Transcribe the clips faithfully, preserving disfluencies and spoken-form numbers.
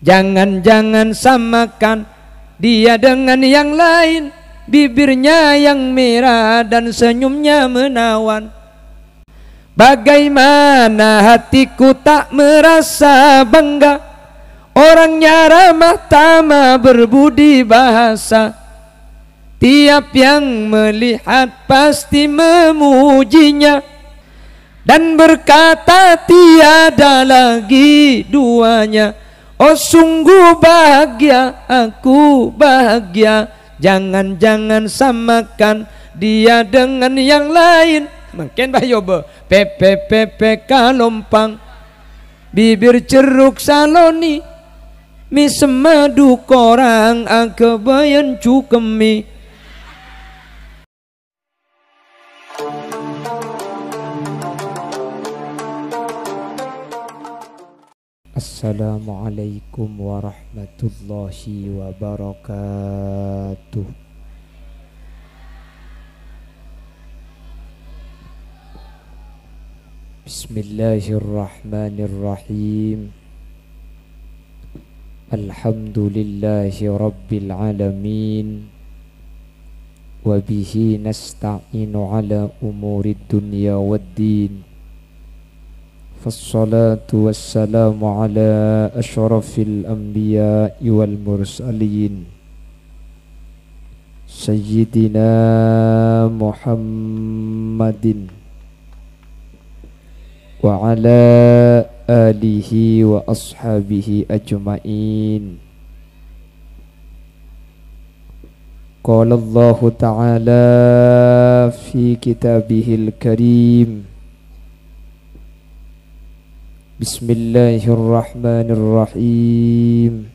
Jangan-jangan samakan dia dengan yang lain, bibirnya yang merah dan senyumnya menawan. Bagaimana hatiku tak merasa bangga, orangnya ramah tamah berbudi bahasa. Tiap yang melihat pasti memujinya dan berkata, "Tiada lagi duanya." Oh, sungguh bahagia, aku bahagia. Jangan-jangan samakan dia dengan yang lain. Mangkèn, Bah, yâ, Bah. Pèpè, pèpè kalompang. Bibir jeruk saloni. Mèsem madu korang aghâbâyân cukemmi. Assalamualaikum warahmatullahi wabarakatuh. Bismillahirrahmanirrahim. Alhamdulillahi rabbil alamin. Wa bihi nasta'inu ala umurid dunya waddin. Fassalatu wassalamu ala asyrafil anbiya'i wal mursalin, Sayyidina Muhammadin wa ala alihi wa ashabihi ajma'in. Qala Allahu Ta'ala fi Kitabihil Karim, Bismillahirrahmanirrahim.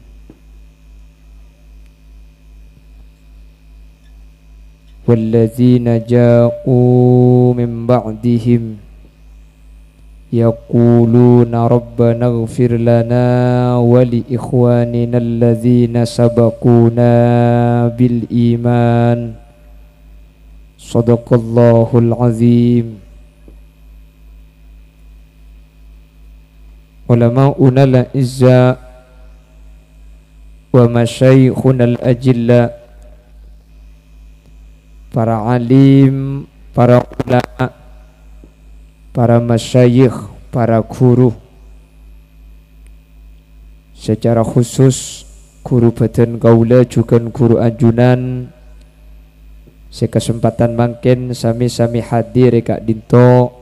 Walladzina ja'u min ba'dihim yaquluna rabbana ighfir lana wa li ikhwanina alladzina sabaquna bil iman. Shadaqallahul azim. Ulama'unal a'izza wa masyayikhunal ajilla, para alim, para ulama, para masyayikh, para guru. Secara khusus, guru bhâdhân kaulâ jhughân guru ajunan sè kasempadhân mangkèn sami-sami hadir è ka'dinto.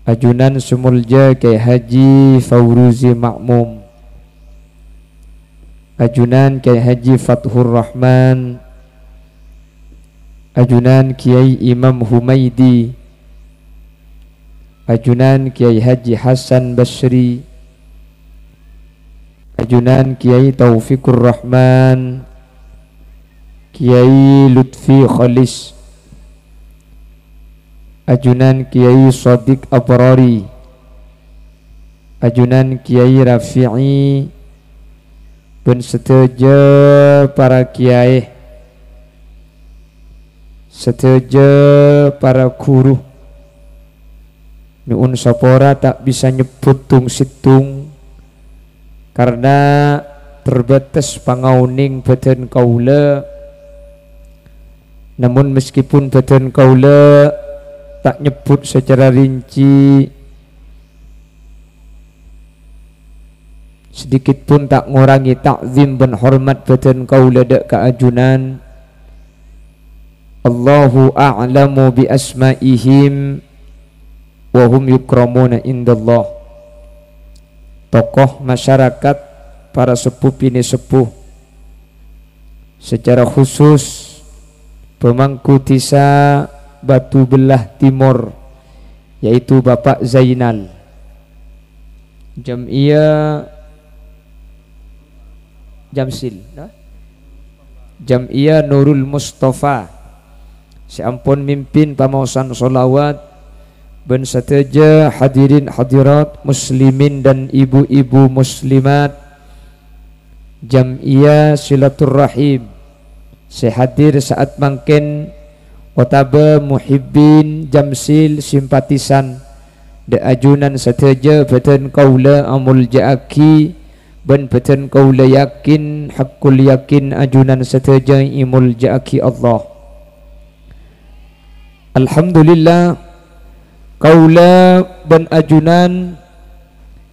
Ajunan sè molja Kyai Haji Fauruzi Ma'mum, ajunan Kyai Haji Fathur Rahman, ajunan Kyai Imam Humaidi, ajunan Kyai Haji Hasan Basri, ajunan Kyai Taufikur Rahman, Kyai Lutfi Khalis, ajunan Kyai Shadiq Abrari, ajunan Kyai Rafi'i, bân sadhâjâ para kyai, sadhâjâ para guru. Nyo'on sapora ta' bisa nyebbhut tong-settong, karna terbatas pangaonèng bhâdhân kaulâ. Namon, meskipun bhâdhân kaulâ ta' nyebbhut sacara rinci, sedikit pun ta' ngorangè ta'zim bân hormat bhâdhân kaulâ dâ' ka ajunan. Allahu a'lamu bi asma'ihim wa hum yukramuna indallah. Tokoh masyarakat, para seppo binè' seppo, secara khusus pemangku dhisa Batu Belah Timor, yaitu Bapak Zainal. Jam'iyah Jamsil, nah? Jam'iyah Nurul Mustafa sè ampon mimpin pamaosan sholawat, bân sadhâjâ hadirin hadirat muslimin dan ibu-ibu muslimat Jam'iyah Silaturrahim sè hadir sa'at mangkèn, otabâ muhibbin Jamsil simpatisan Dâ' ajunan sadhâjâ bâdhân kaulâ amolja'aghi, bân bâdhân kaulâ yakin, haqqul yakin ajunan sadhâjâ èmolja'aghi Allah. Alhamdulillah, kaulâ bân ajunan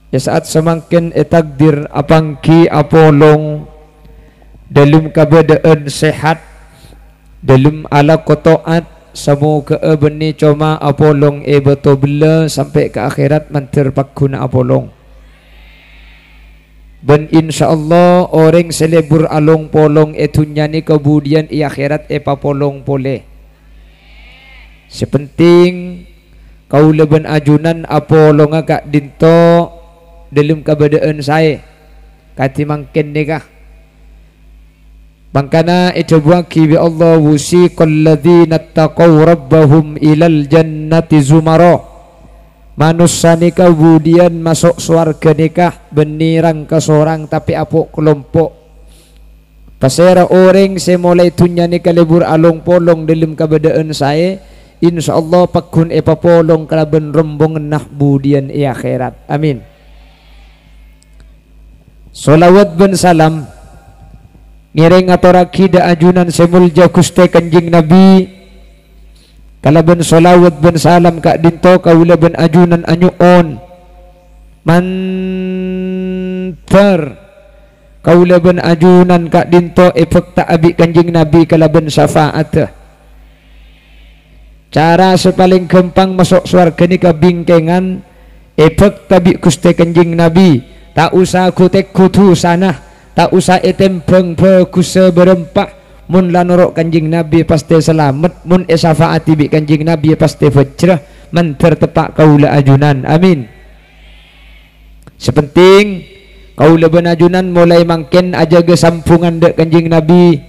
è sa'at samangkèn ètakdir apangghi apolong dâlem kabâdâ'ân sehat, dâlem alako to'at, samoghâ'â bânnè coma apolong è bâto bellâ sampè' ka akhèrat mandhâr pagghun apolong. Bân insyaallah orèng sè lebur along-polong è dhunnya nèka budiyân è akhèrat èpapolong polè. Sè penting, kaulâ bân ajunan apolonga ka'dinto dâlem kabâdâ'ân saè, kadhi mangkèn nèka. Mangkana èdhâbuwâghi bi' Allah, "Wasiqal ladzina taqaw rabbahum ilal jannati zumara." Manossa nèka budiyân maso' sowarghâ nèka bânnè rang-kasorang tapè apo'-kalompo'. Pasèra orèng sè molaè dhunnya nèka lebur along-polong dâlem kabâdâ'ân saè, insyaallah pagghun èpapolong kalabân rombonganna budiyân è akhèrat. Amin. Shalawat bân salam ngèrèng ngatorraghi dâ' ajunan sè molja Ghustè Kanjeng Nabi. Kalabân shalawat bân salam ka'dinto kaulâ bân ajunan anyo'on. Mandhâr kaulâ bân ajunan ka'dinto èbhâkta bi' Kanjeng Nabi kalabân syafa'adhâ. Cara sè palèng ghâmpang maso' sowarghâ nèka bingkèngan èbhâkta bi' Ghustè Kanjeng Nabi. Ta' osa ghu-tèghu dhusana, ta' osa ètèmbhâng bhâghussâ bârâmpa. Mon la noro' Kanjeng Nabi, pastè salamet. Mon èsafa'adhi bi' Kanjeng Nabi, pastè bhâjrâ. Mandhâr teppa' kaulâ ajunan. Amin. Sè penting, kaulâ bân ajunan molaè mangkèn ajâgâ sambhungan dâ' Kanjeng Nabi.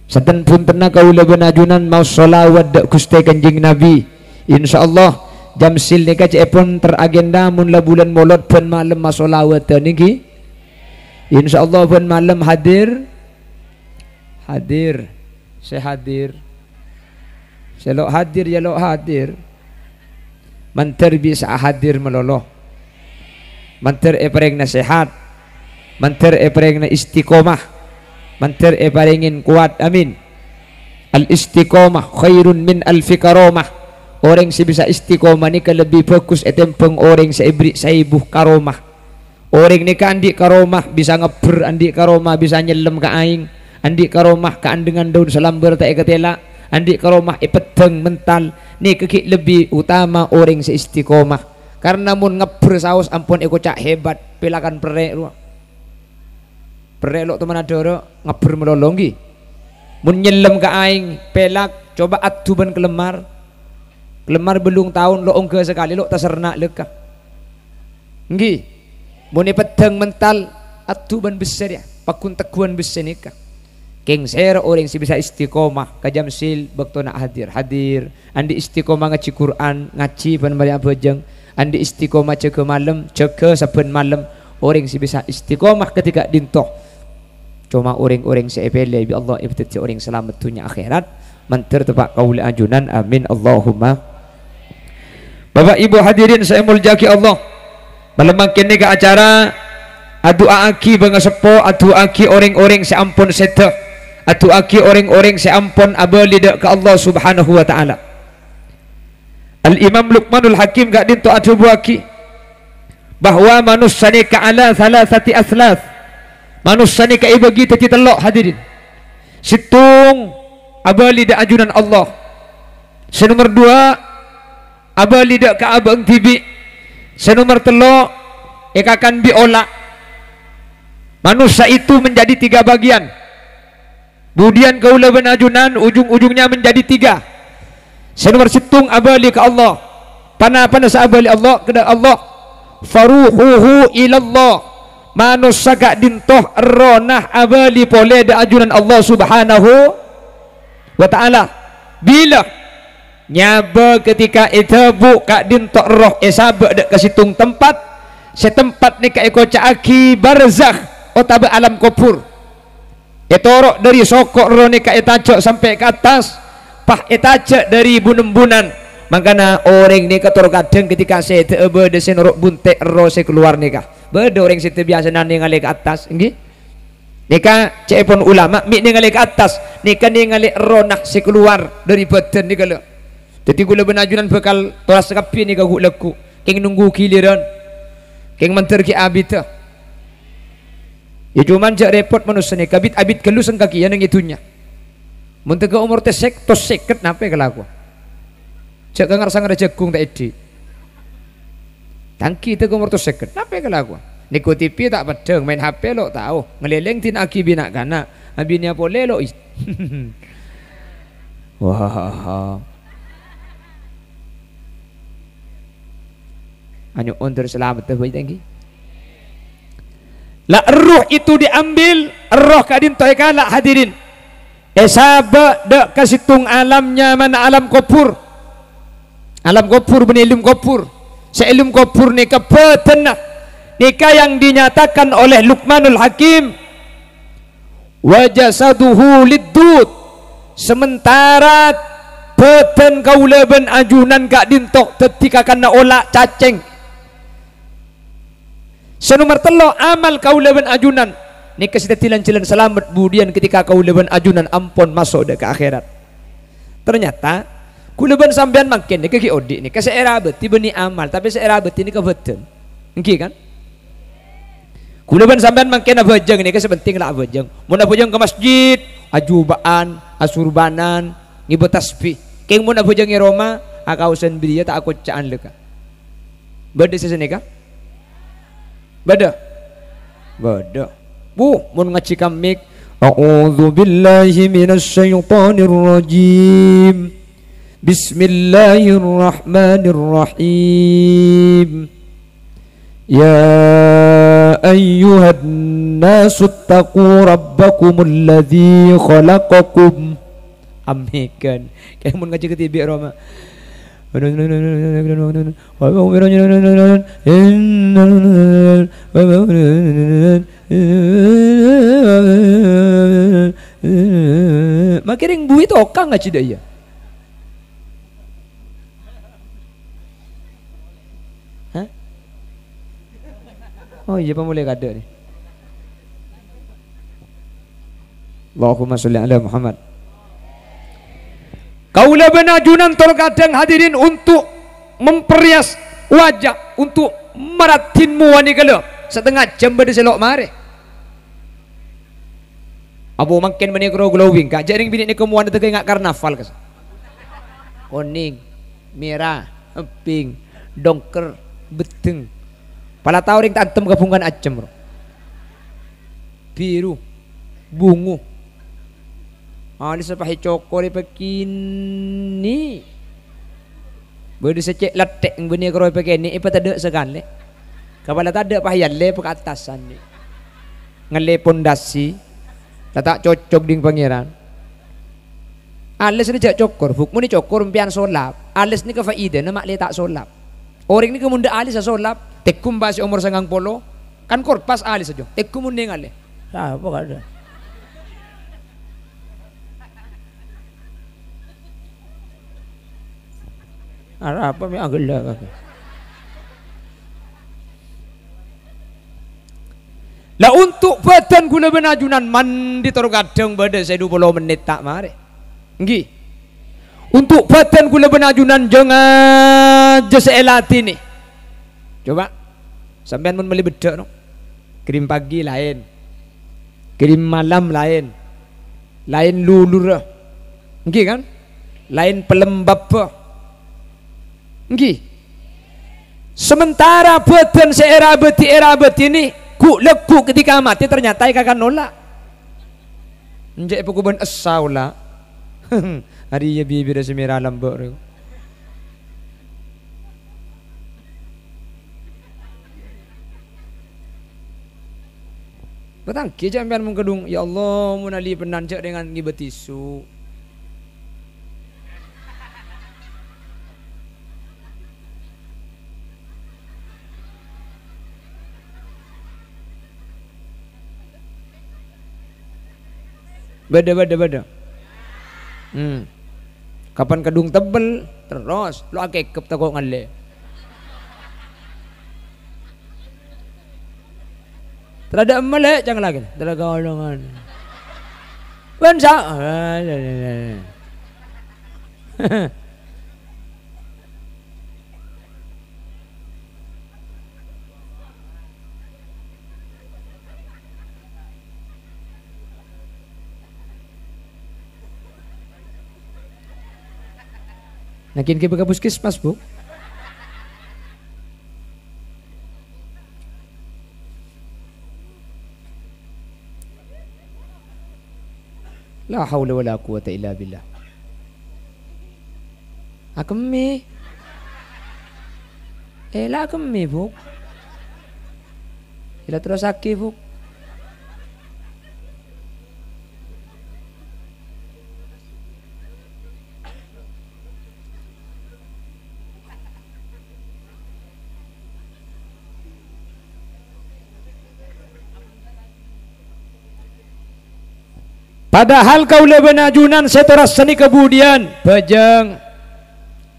Saten-bhuntenna kaulâ bân ajunan maos shalawat dâ' Ghustè Kanjeng Nabi. Insyaallah, jam sil nèka cè'èpon teragenda mon la bulân Molod bân malem mashalawatan nènggi. Insyaallah bân malem hadir. Hadir. Sè hadir. Sè lo' hadir, ya lo' hadir. Mandhâr bisa hadir malolo. Mandhâr èparèngana sehat. Mandhâr èparèngana istiqomah. Mandhâr èparèngè kowat. Amin. Al-istiqomah khairun min alfi karomah. Orèng sè bisa istiqomah nèka lebbi bhâghus ètèmbhâng orèng sè èberri' saèbu karomah. Orèng nèka andi' karomah, bisa ngabbher, andi' karomah bisa nyellem ka aèng, andi' karomah kaandhengan daun salambâr ta' èkatèla', andi' karomah èpeddhâng mental. Nèka ghi' lebbi utama orèng sè istiqomah. Karna mon ngabbher saos ampon èkoca' hebat, pèlakan perrè' rowa. Perrè' lo' toman adhârâ, ngabbher malolo, ngghi. Mon nyellem ka aèng, pèlak, coba addu bân kalemmar. Kalemmar bâllung taon lo' ongghâ sakalè, lo' taserna' lèka. Ngghi. Mon èpeddhâng mental, addu bân bessè rèya, pagghun tegghuwân bessè nèka. Kèng sèra orèng sè bisa istiqomah ka jam sil bâktona hadir, hadir, andi' istiqomah ngajhi Qur'an, ngajhi bân marè abhâjâng, andi' istiqomah jâgâ malem, jâgâ sabbhân malem. Orèng sè bisa istiqomah kadhi ka'dinto. Coma orèng-orèng sè èpèlè bi' Allah èpadhâddhi orèng salamet dhunnya akhèrat, mandhâr teppa' kaulâ ajunan. Amin, Allahumma. Bapa' Ibu hadirin sè èmoljâ'aghi Allah, malem mangkèn nèka acara adu'a'aghi bângaseppo, adu'a'aghi orèng-orèng sè ampon sèdhâ, adu'a'aghi orèng-orèng sè ampon abâli dâ' ka Allah Subhanahu wa Ta'ala. Al-Imam Luqmanul Hakim ka'dinto adhâbuwâghi bahwa manossa nèka ala thalathati athlas. Manossa nèka èbâgi dhâddhi tello', hadirin. Sèttong abâli dâ' ajunan Allah. Sè nomer duwâ', abâli dâ' ka abâ'na dhibi'. Sè nomer tello', èkakan bi' ola'. Manossa itu menjadi tiga bagian. Budiyân kaulâ bân ajunan ujung-ujungnya menjadi tiga. Sè nomer sèttong abâli ka Allah. Panapana sè abâli Allah, ka dâ' Allah. Faruhuhu ilallah. Manossa ka'dinto errohna abâli polè dâ' ajunan Allah Subhanahu wa Ta'ala. Bilâ nyabâ ketika èdhâbu ka'dinto erroh èsabâ' dâ' ka sèttong tempat, sè tempat nèka èkoca'aghi barzakh otabâ alam kobhur. Ètoro' dhâri soko' erroh nèka ètajâ' sampè' ka attas, pas ètajâ' dhâri bun-embunan, Mangkana orèng nèka tor kadhâng ketika sèdhâ'â bâdâ sè noro' bunte' erroh sè kalowar nèka. Bâdâ orèng sè ta' biyasana nèngalè ka attas, ènggi? Nèka ca'èpon ulama, mè' nèngalè ka attas, nèka nèngalè errohna sè kalowar dâri bhâdhân nèka, lho. Dhâddhi kaulâ bân ajunan bhâkal toras kabbhi nèka ghu'-, lagghu', kèng nunggu giliran, kèng mandhâr ghi' abiddhâ. Ya, coma jhâ' rèpot manossa nèka, bit-abit ghâllu sengka kèya neng è dhunnya. Mon tèghâ omor tessèk-, tos sèket, napa èkalakowa? Jhâ' ka ngar-sangar jhâghung ta' èdhi'. Tanggi tèghâ omor tos sèket, napa èkalakowa? Nèko T V ta' peddhâng, maèn H P lo' tao, ngalèlèng dina'aghi bi' na'-kana', abinèya polè lo' is-, wah. Anyo'on tor salameddhâ bhâi, ta' ènggi. La, roh itu diambil, roh ka'dinto èkala', hadirin. Èsabâ' dâ' ka sèttong alam nyamana alam kobhur. Alam kobhur bânnè èlem kobhur. Sè èlem kobhur nèka bhâdhânna. Nèka yang dinyatakan oleh Luqmanul Hakim. "Wa jasaduhu liddud." Sementara bhâdhân kaulâ bân ajunan ka'dinto dhâddhi kakanna ola' cacèng. Sè nomer tello', amal kaulâ bân ajunan. Nèka sè dhâddhi lan-jhâlân salamet budiyân ketika kaulâ bân ajunan ampon maso' dâ' ka akhèrat. Ternyata, kaulâ bân sampèyan mangkèn nèka ghi' odi' nèka sè èrabâdhi bânnè amal, tapè sè èrabâdhi nèka bhâdhân. Ènggi, kan? Kaulâ bân sampèyan mangkèn abhâjâng nèka sè penting la abhâjâng. Mon abhâjâng ka masjid, ajuba'an, asurbanan, ngibâ tasbih. Kèng mon abhâjâng è roma, akaosan bâriyâ ta' akoca'an lèka. Bâdâ sè sanèka? Bâdâ? Bâdâ. Bu, mon ngajhi ka mik, "A'udzubillahi minasyaitonirrajim. Bismillahirrahmanirrahim. Ya ayyuhan nasu taqu rabbakumulladzi khalaqakum." Amèkan. Kèng mon ngajhi ka tibi' roma. Makè rèng buwi tokang ngajhi dâ' iyâ. Hah? Oh iyâ, pamolè kadâ' nè. Allahumma sholli ala Muhammad. Kaulâ bân ajunan tor kadhâng hadirin untuk memperhias wajah, untuk maraddhin mowana ghellâ', satengnga jhâm bâdâ sè lo' marè. Abu mangkèn bânnè karo glowing, Ka'. Jhâ' rèng binè' nèko mowana tèghâ enga' karnaval, Ka'. Konèng, mèra, ebbhing, dongker, bheddheng. Pala tao rèng ta' antem kabhungkana ajâm, ro. Biru, bungo. Alèssa pas ècokorè pakènè'. Bâdâ sè cè' lathè' bânnè karo pakènè', èpatadâ' sakalè. Kapala tadâ' pas èyallè pakattasan, nè. Ngallè pondasi, la ta' cocok ding Pangèran. Alès rè jhâ' cokor, Bu. Mon ècokor empèyan solap. Alès nèka faidana ma'lè ta' solap. Orèng nèka mon dâ' alès solap, tègghum pas sè omor sangang polo, kan korpas alès, Jo. Tègghum mon nèngalè. Sapa kadâ'? Arapa mè' aghellâ' kakè? La, untuk bhâdhân kaulâ bân ajunan mandi tor kadhâng bâdâ sè du polo mennit ta' marè. Ènggi. Untuk bhâdhân kaulâ bân ajunan jhâ' ngajhâ sè èladhinè. Coba, sampèyan mon mellè beddhâ', no? Krim pagi laèn. Krim malam laèn. Laèn lulurra. Ènggi, kan? Laèn pelembabbhâ. Ènggi. Sementara bhâdhân sè èrabâdhi, èrabâdhinè ghu'-, lagghu' ketika matè ternyata èkakan ola'. Enjâ' èpakobân essa ola'. Arèya bibirra sè mèra lambâ' rè. Patangghi jhâ' sampèyan mon kadhung, "Ya Allah, mon ali pennan jhâ' rèngan ngibâ tisu." Bâdâ, bâdâ, bâdâ. Hmm. Kapan kadhung tebbel, terros lo' akèkep tako' ngallè. Tadâ' emmèlè canglaghina, tadâ' kaolongan. Bân sa-, Nangkèn ghibâ ka puskesmas, Bu. La haula wala quwwata illa billah. Akemmè. Eh, la akemmè, Bu. Ella terrossaghi, Bu. Padahal kaulâ bân ajunan sè terros sanèka budiyân, bhâjâng.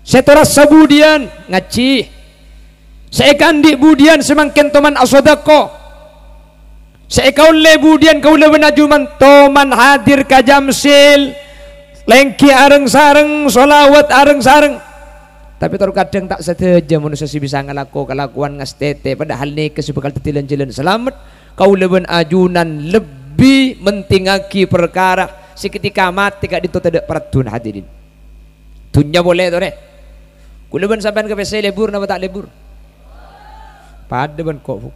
Sè terros sabudiyân, ngajhi. Sè èkaandi' budiyân samangkèn toman asodako. Sè èkaollè budiyân kaulâ bân ajunan toman hadir ka Jamsil. Lèngghi areng-sareng, sholawat areng-sareng. Tapè tor kadhâng ta' sadhâjâ manossa sè bisa ngalako kalakowan ngastètè, padahal nèka sè bhâkal dhâddhi lan-jhâlân salamet. Kaulâ bân ajunan lebbi mentingngaghi parkara sè ketika matè ka'dinto tadâ' paraddhuna, hadirin. Dhunnya polè, torè. Kaulâ bân sampèyan ka pèssè lebur napa ta' lebur? Padâ bân ko', Bu.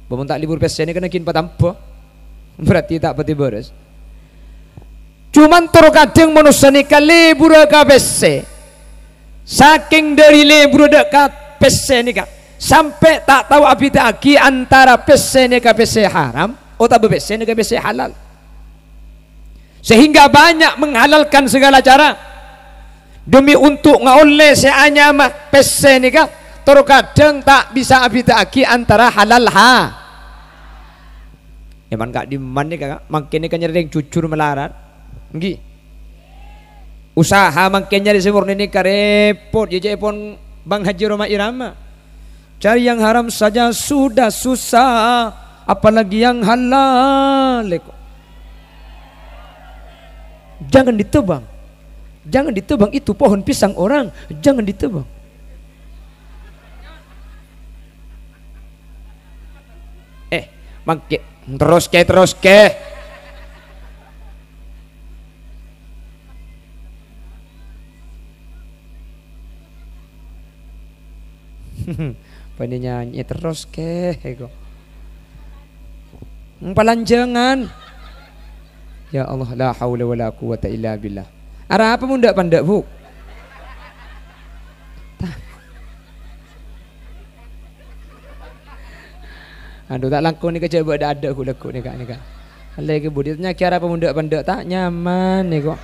Bâ mon ta' lebur pèssè nèka naghin patambâ. Berarti ta' patè bârâs. Coma tor kadhâng manossa nèka lebura ka pèssè. Sakèng dhâri lebura dâ' ka pèssè nèka, sampè' ta' tao abhidhâ'aghi antara pèssè nèka pèssè haram otabâ pèssè nèka pèssè halal. Sehingga banyak menghalalkan segala cara demi untuk ngaollè sè anyama pèssè nèka, tor kadhâng ta' bisa abhidhâ'aghi antara halal ha-, Èman ka'dimman nèka, Ka'? Mangkèn nèka nyarè rèng jujur malarat. Ènggi. Usaha mangkèn nyarè sè mornè nèka rèpot, yâ ca'èpon Bang Haji Rhoma Irama. Cari yang haram saja sudah susah, apalagi yang halal, èko. Jangan ditebang. Jangan ditebang itu pohon pisang orang, jangan ditebang. Eh, mangkè, terroskè, terroskè. Bânnè nyanyi terroskè, èko. Palanjhângan. Ya Allah, la haula wala quwwata illa billah. Arapa mon dâ' pandâ', Bu? Ta-, Adu, ta' langkong nèka jhâ' bâdâ adâ' ghu-lagghu nèka, nèka. Allè kè budi tanya'aghi arapa mon dâ' pandâ' ta' nyaman nèko.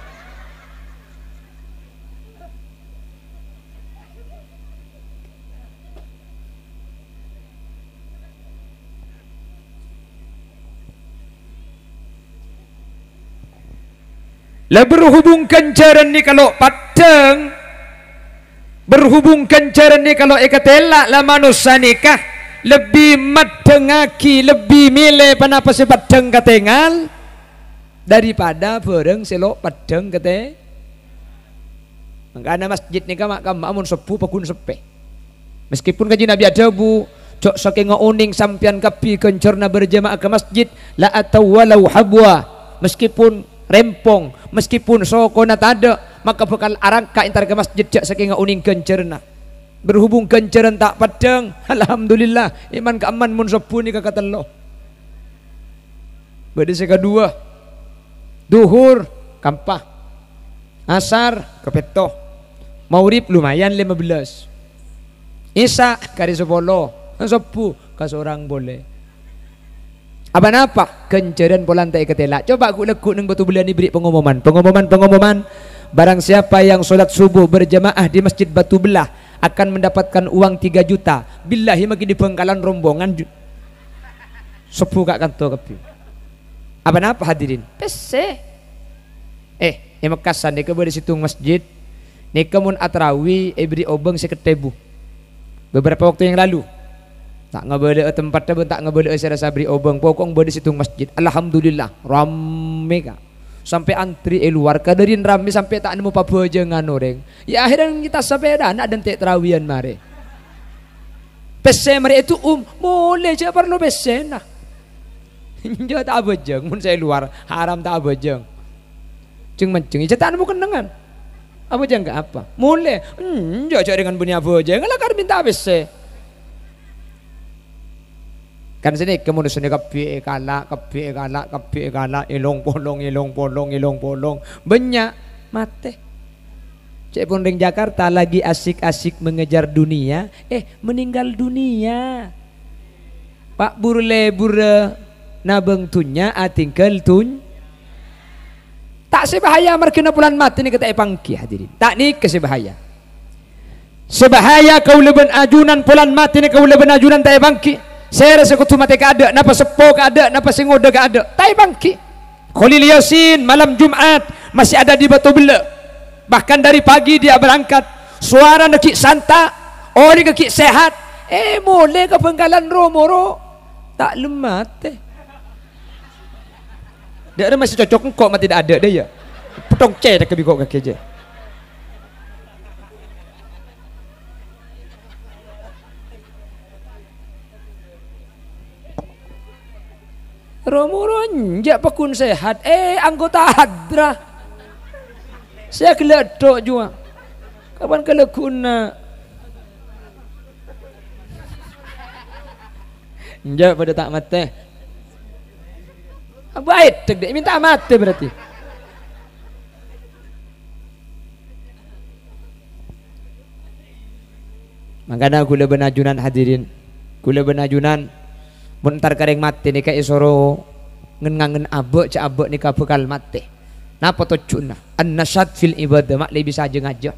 La berhubung ghânjhârân nèka lo' paddhâng, berhubung ghânjhârân nèka lo' èkatèla, la manossa nèka lebbi maddhângaghi, lebbi mèlè ponapa sè paddhâng katèngal daripada bhârâng sè lo' paddhâng katè-, Mangkana masjid nèka ma'-, kamma'a mon sobbhu paggun seppè. Meskipun Kanjeng Nabi adhâbu, "Jhâ' sakènga onèng sampèyan kabbhi ghânjhârânna berjamaah ka masjid, la ataw walau habwa." Meskipun rèmpong, meskipun sokona tadâ', maka bhâkal arangka' entar ka masjid, jhâ' sakènga onèng ghânjhârânna. Berhubung ghânjhârân ta' paddhâng, alhamdulillah, èman ka'emman mon sobbhu nèka katello. Bâdâ sè kaduwâ, Dhuhur, kampa. Asar, kapètto. Maghrib, lumayan, lèma bellâs. Isya, karè sapolo. Sobbhu, kasorang polè. Apa-napa, ghânjhârân polana ta' èkatèla. Coba ghu-lagghu neng Batu Belah nèka bherri' pengumuman. Pengumuman, pengumuman. Barang siapa yang sholat subuh berjamaah di Masjid Batu Belah akan mendapatkan uang tiga juta. Billahi, maghi è Bangkalan rombongan ju-, Sobbhu ka' kanto kabbhi. Apa-napa, hadirin? Pèssè. Eh, è Mekkasân nèka bâdâ sèttong masjid. Nèka mon atarawi èberri' obâng sèket èbu. Beberapa waktu yang lalu. Ta' ngabâlâ'â tempatta bân ta' ngabâlâ'â sè arassa aberri' obâng. Pokok bâdâ sèttong masjid. Alhamdulillah, rammè, Ka'. Sampè' antri è lowar, kadhâddhiyân rammè sampè' ta' nemmo pabhâjângan orèng. Ya, akhirnya nyèta sapèdana adhânte' tarawiyan marè. Pèssè marè ètu'um, molè jhâ' parlo pèssèna. Enjâ' ta' abhâjâng, mon sè è lowar, haram ta' abhâjâng. Jeng-manjeng, jhâ' ta' nemmo kennengngan. Abhâjâng ka apa? Molè. Enjâ' jhâ' rèng bânnè abhâjâng, lakar mènta pèssè. Kan sanèka manossa nèka kabbhi èkala', kabbhi èkala', kabbhi èkala', èlong-polong, èlong-polong, èlong-polong. Bânnya' matè. Ca'èpon rèng Jakarta lagi asik-asik mengejar dunia, eh, meninggal dunia. Pabur-lèburrâ nabâng dhunnya, atèngghâl dhun-, ta' sè bahaya marghâna polana matè nèka ta' èpangghi, hadirin. Ta' nèka sè bahaya. Sè bahaya kaulâ bân ajunan polana matè nèka kaulâ bân ajunan ta' èpangghi. Sèra sè kodhu matè kaadâ', napa seppo kaadâ', napa sè ngodâ kaadâ', ta' èpangghi. Khalil Yasin malam Jumat masih ada di Batu Bellâ'. Bahkan dari pagi dia berangkat. Sowarana ghi' santa', orèngnga ghi' sehat. Eh, molè ka Bhângkalan ro-moro. Ta' lem matè. Dâ' remma sè cocok engko' matè dâ'-adâ' dâ' iyâ. Pettong cèthak ka biko' kakè jâ. Ro-moro enjâ' pagghun sehat, eh, anggota hadra. Sè aghellâ' tho' jhuwa. Kapan kalagghuna? Enjâ' padâ ta' matè. Abâ' èdhek, dâ' mènta matè berarti. Mangkana kaulâ bân ajunan hadirin, kaulâ bân ajunan, mon entar ka rèng matè nèka èsoro ngen-ngangen abâ', jâ' abâ' nèka bhâkal matè. Napa tojjhuna? An-nasyat fil ibadah, ma' lè bisa jâ-ngajâ.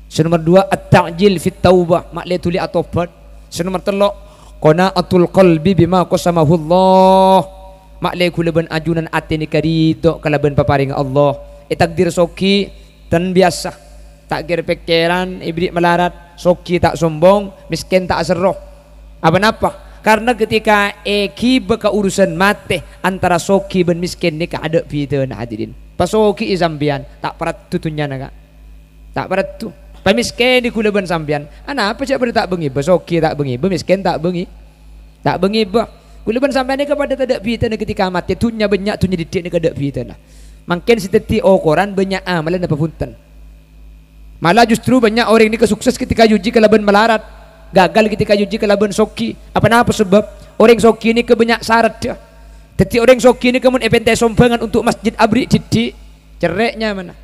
Sè nomer dua, at-ta'jil fit taubah, ma' lè dhuli atobhât. Sè nomer tello', qana'atul qalbi bima qasamahullah, ma' lè kaulâ bân ajunan atè nèka ridho kalabân paparèngnga Allah. Ètakdir soghi, Ten biyasa, ta' kèr-pèkkèran, èberri' malarat, soghi ta' sombong, mèskèn ta' aserro. Apa-napa? Karna ketika èghibâ ka urusan matè antara soghi bân mèskèn nèka adâ' bhidhâna, hadirin. Pasoghi'i sampèyan, ta' paraddhu dhunnyana, Ka'. Ta' paraddhu. Pamèskènè kaulâ bân sampèyan. Anapa jâ' padâ ta' bângibâ? Soghi ta' bângibâ, mèskèn ta' bângi-, ta' bângibâ. Kaulâ bân sampèyan nèka padâ tadâ' bhidhâna ketika matè. Dhunnya bânnya', dhunnya dhiddhi' nèka adâ' bhidhâna. Mangkèn sè dhâddhi okoran bânnya' amalla napa bhunten. Malah justru bânnya' orèng nèka sukses ketika èuji kalabân malarat, gagal ketika èuji kalabân soghi. Apa-napa sabâb? Orèng soghi nèka bânnya' saradda. Dhâddhi orèng soghi nèka mon èpènta'è sombhângan untuk masjid aberri' dhiddhi', cerrè' nyamana.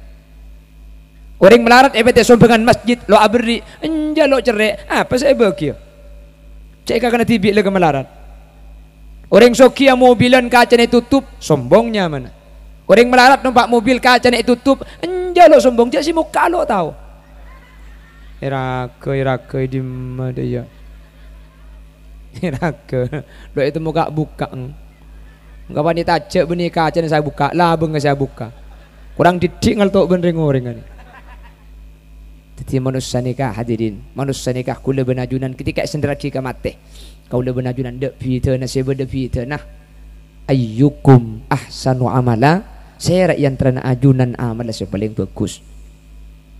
Orèng malarat èpènta'è sombhângan masjid, lo' aberri', enjâ' lo' cerrè', apa sè èbâghiyâ? Cè' kakana dhibi' la malarat. Orèng soghi amobilan kacana ètotop, sombong nyamana. Orèng malarat nompa' mobil kacana ètotop, enjâ' lo' sombong, jâ' sè mokka' lo' tao. Èraghâ, èraghâ è dimma dâ' iyâ? Èraghâ, lo' ètemmo ka'-bukka'. Engko' panèka tajâ' bânnè kacana sè abukka', labângnga sè abukka'. Korang dhiddhi' ngalto' bân rèng-orèng anè. Dhâddhi manossa nèka, hadirin, manossa nèka kaulâ bân ajunan ketika èsenderraghi ka matè. Kaulâ bân ajunan tadâ' bhidhâna, sè bâdâ bhidhâna. Ayyukum ahsanu amala, sèra è antarana ajunan amalla sè palèng bhâghus.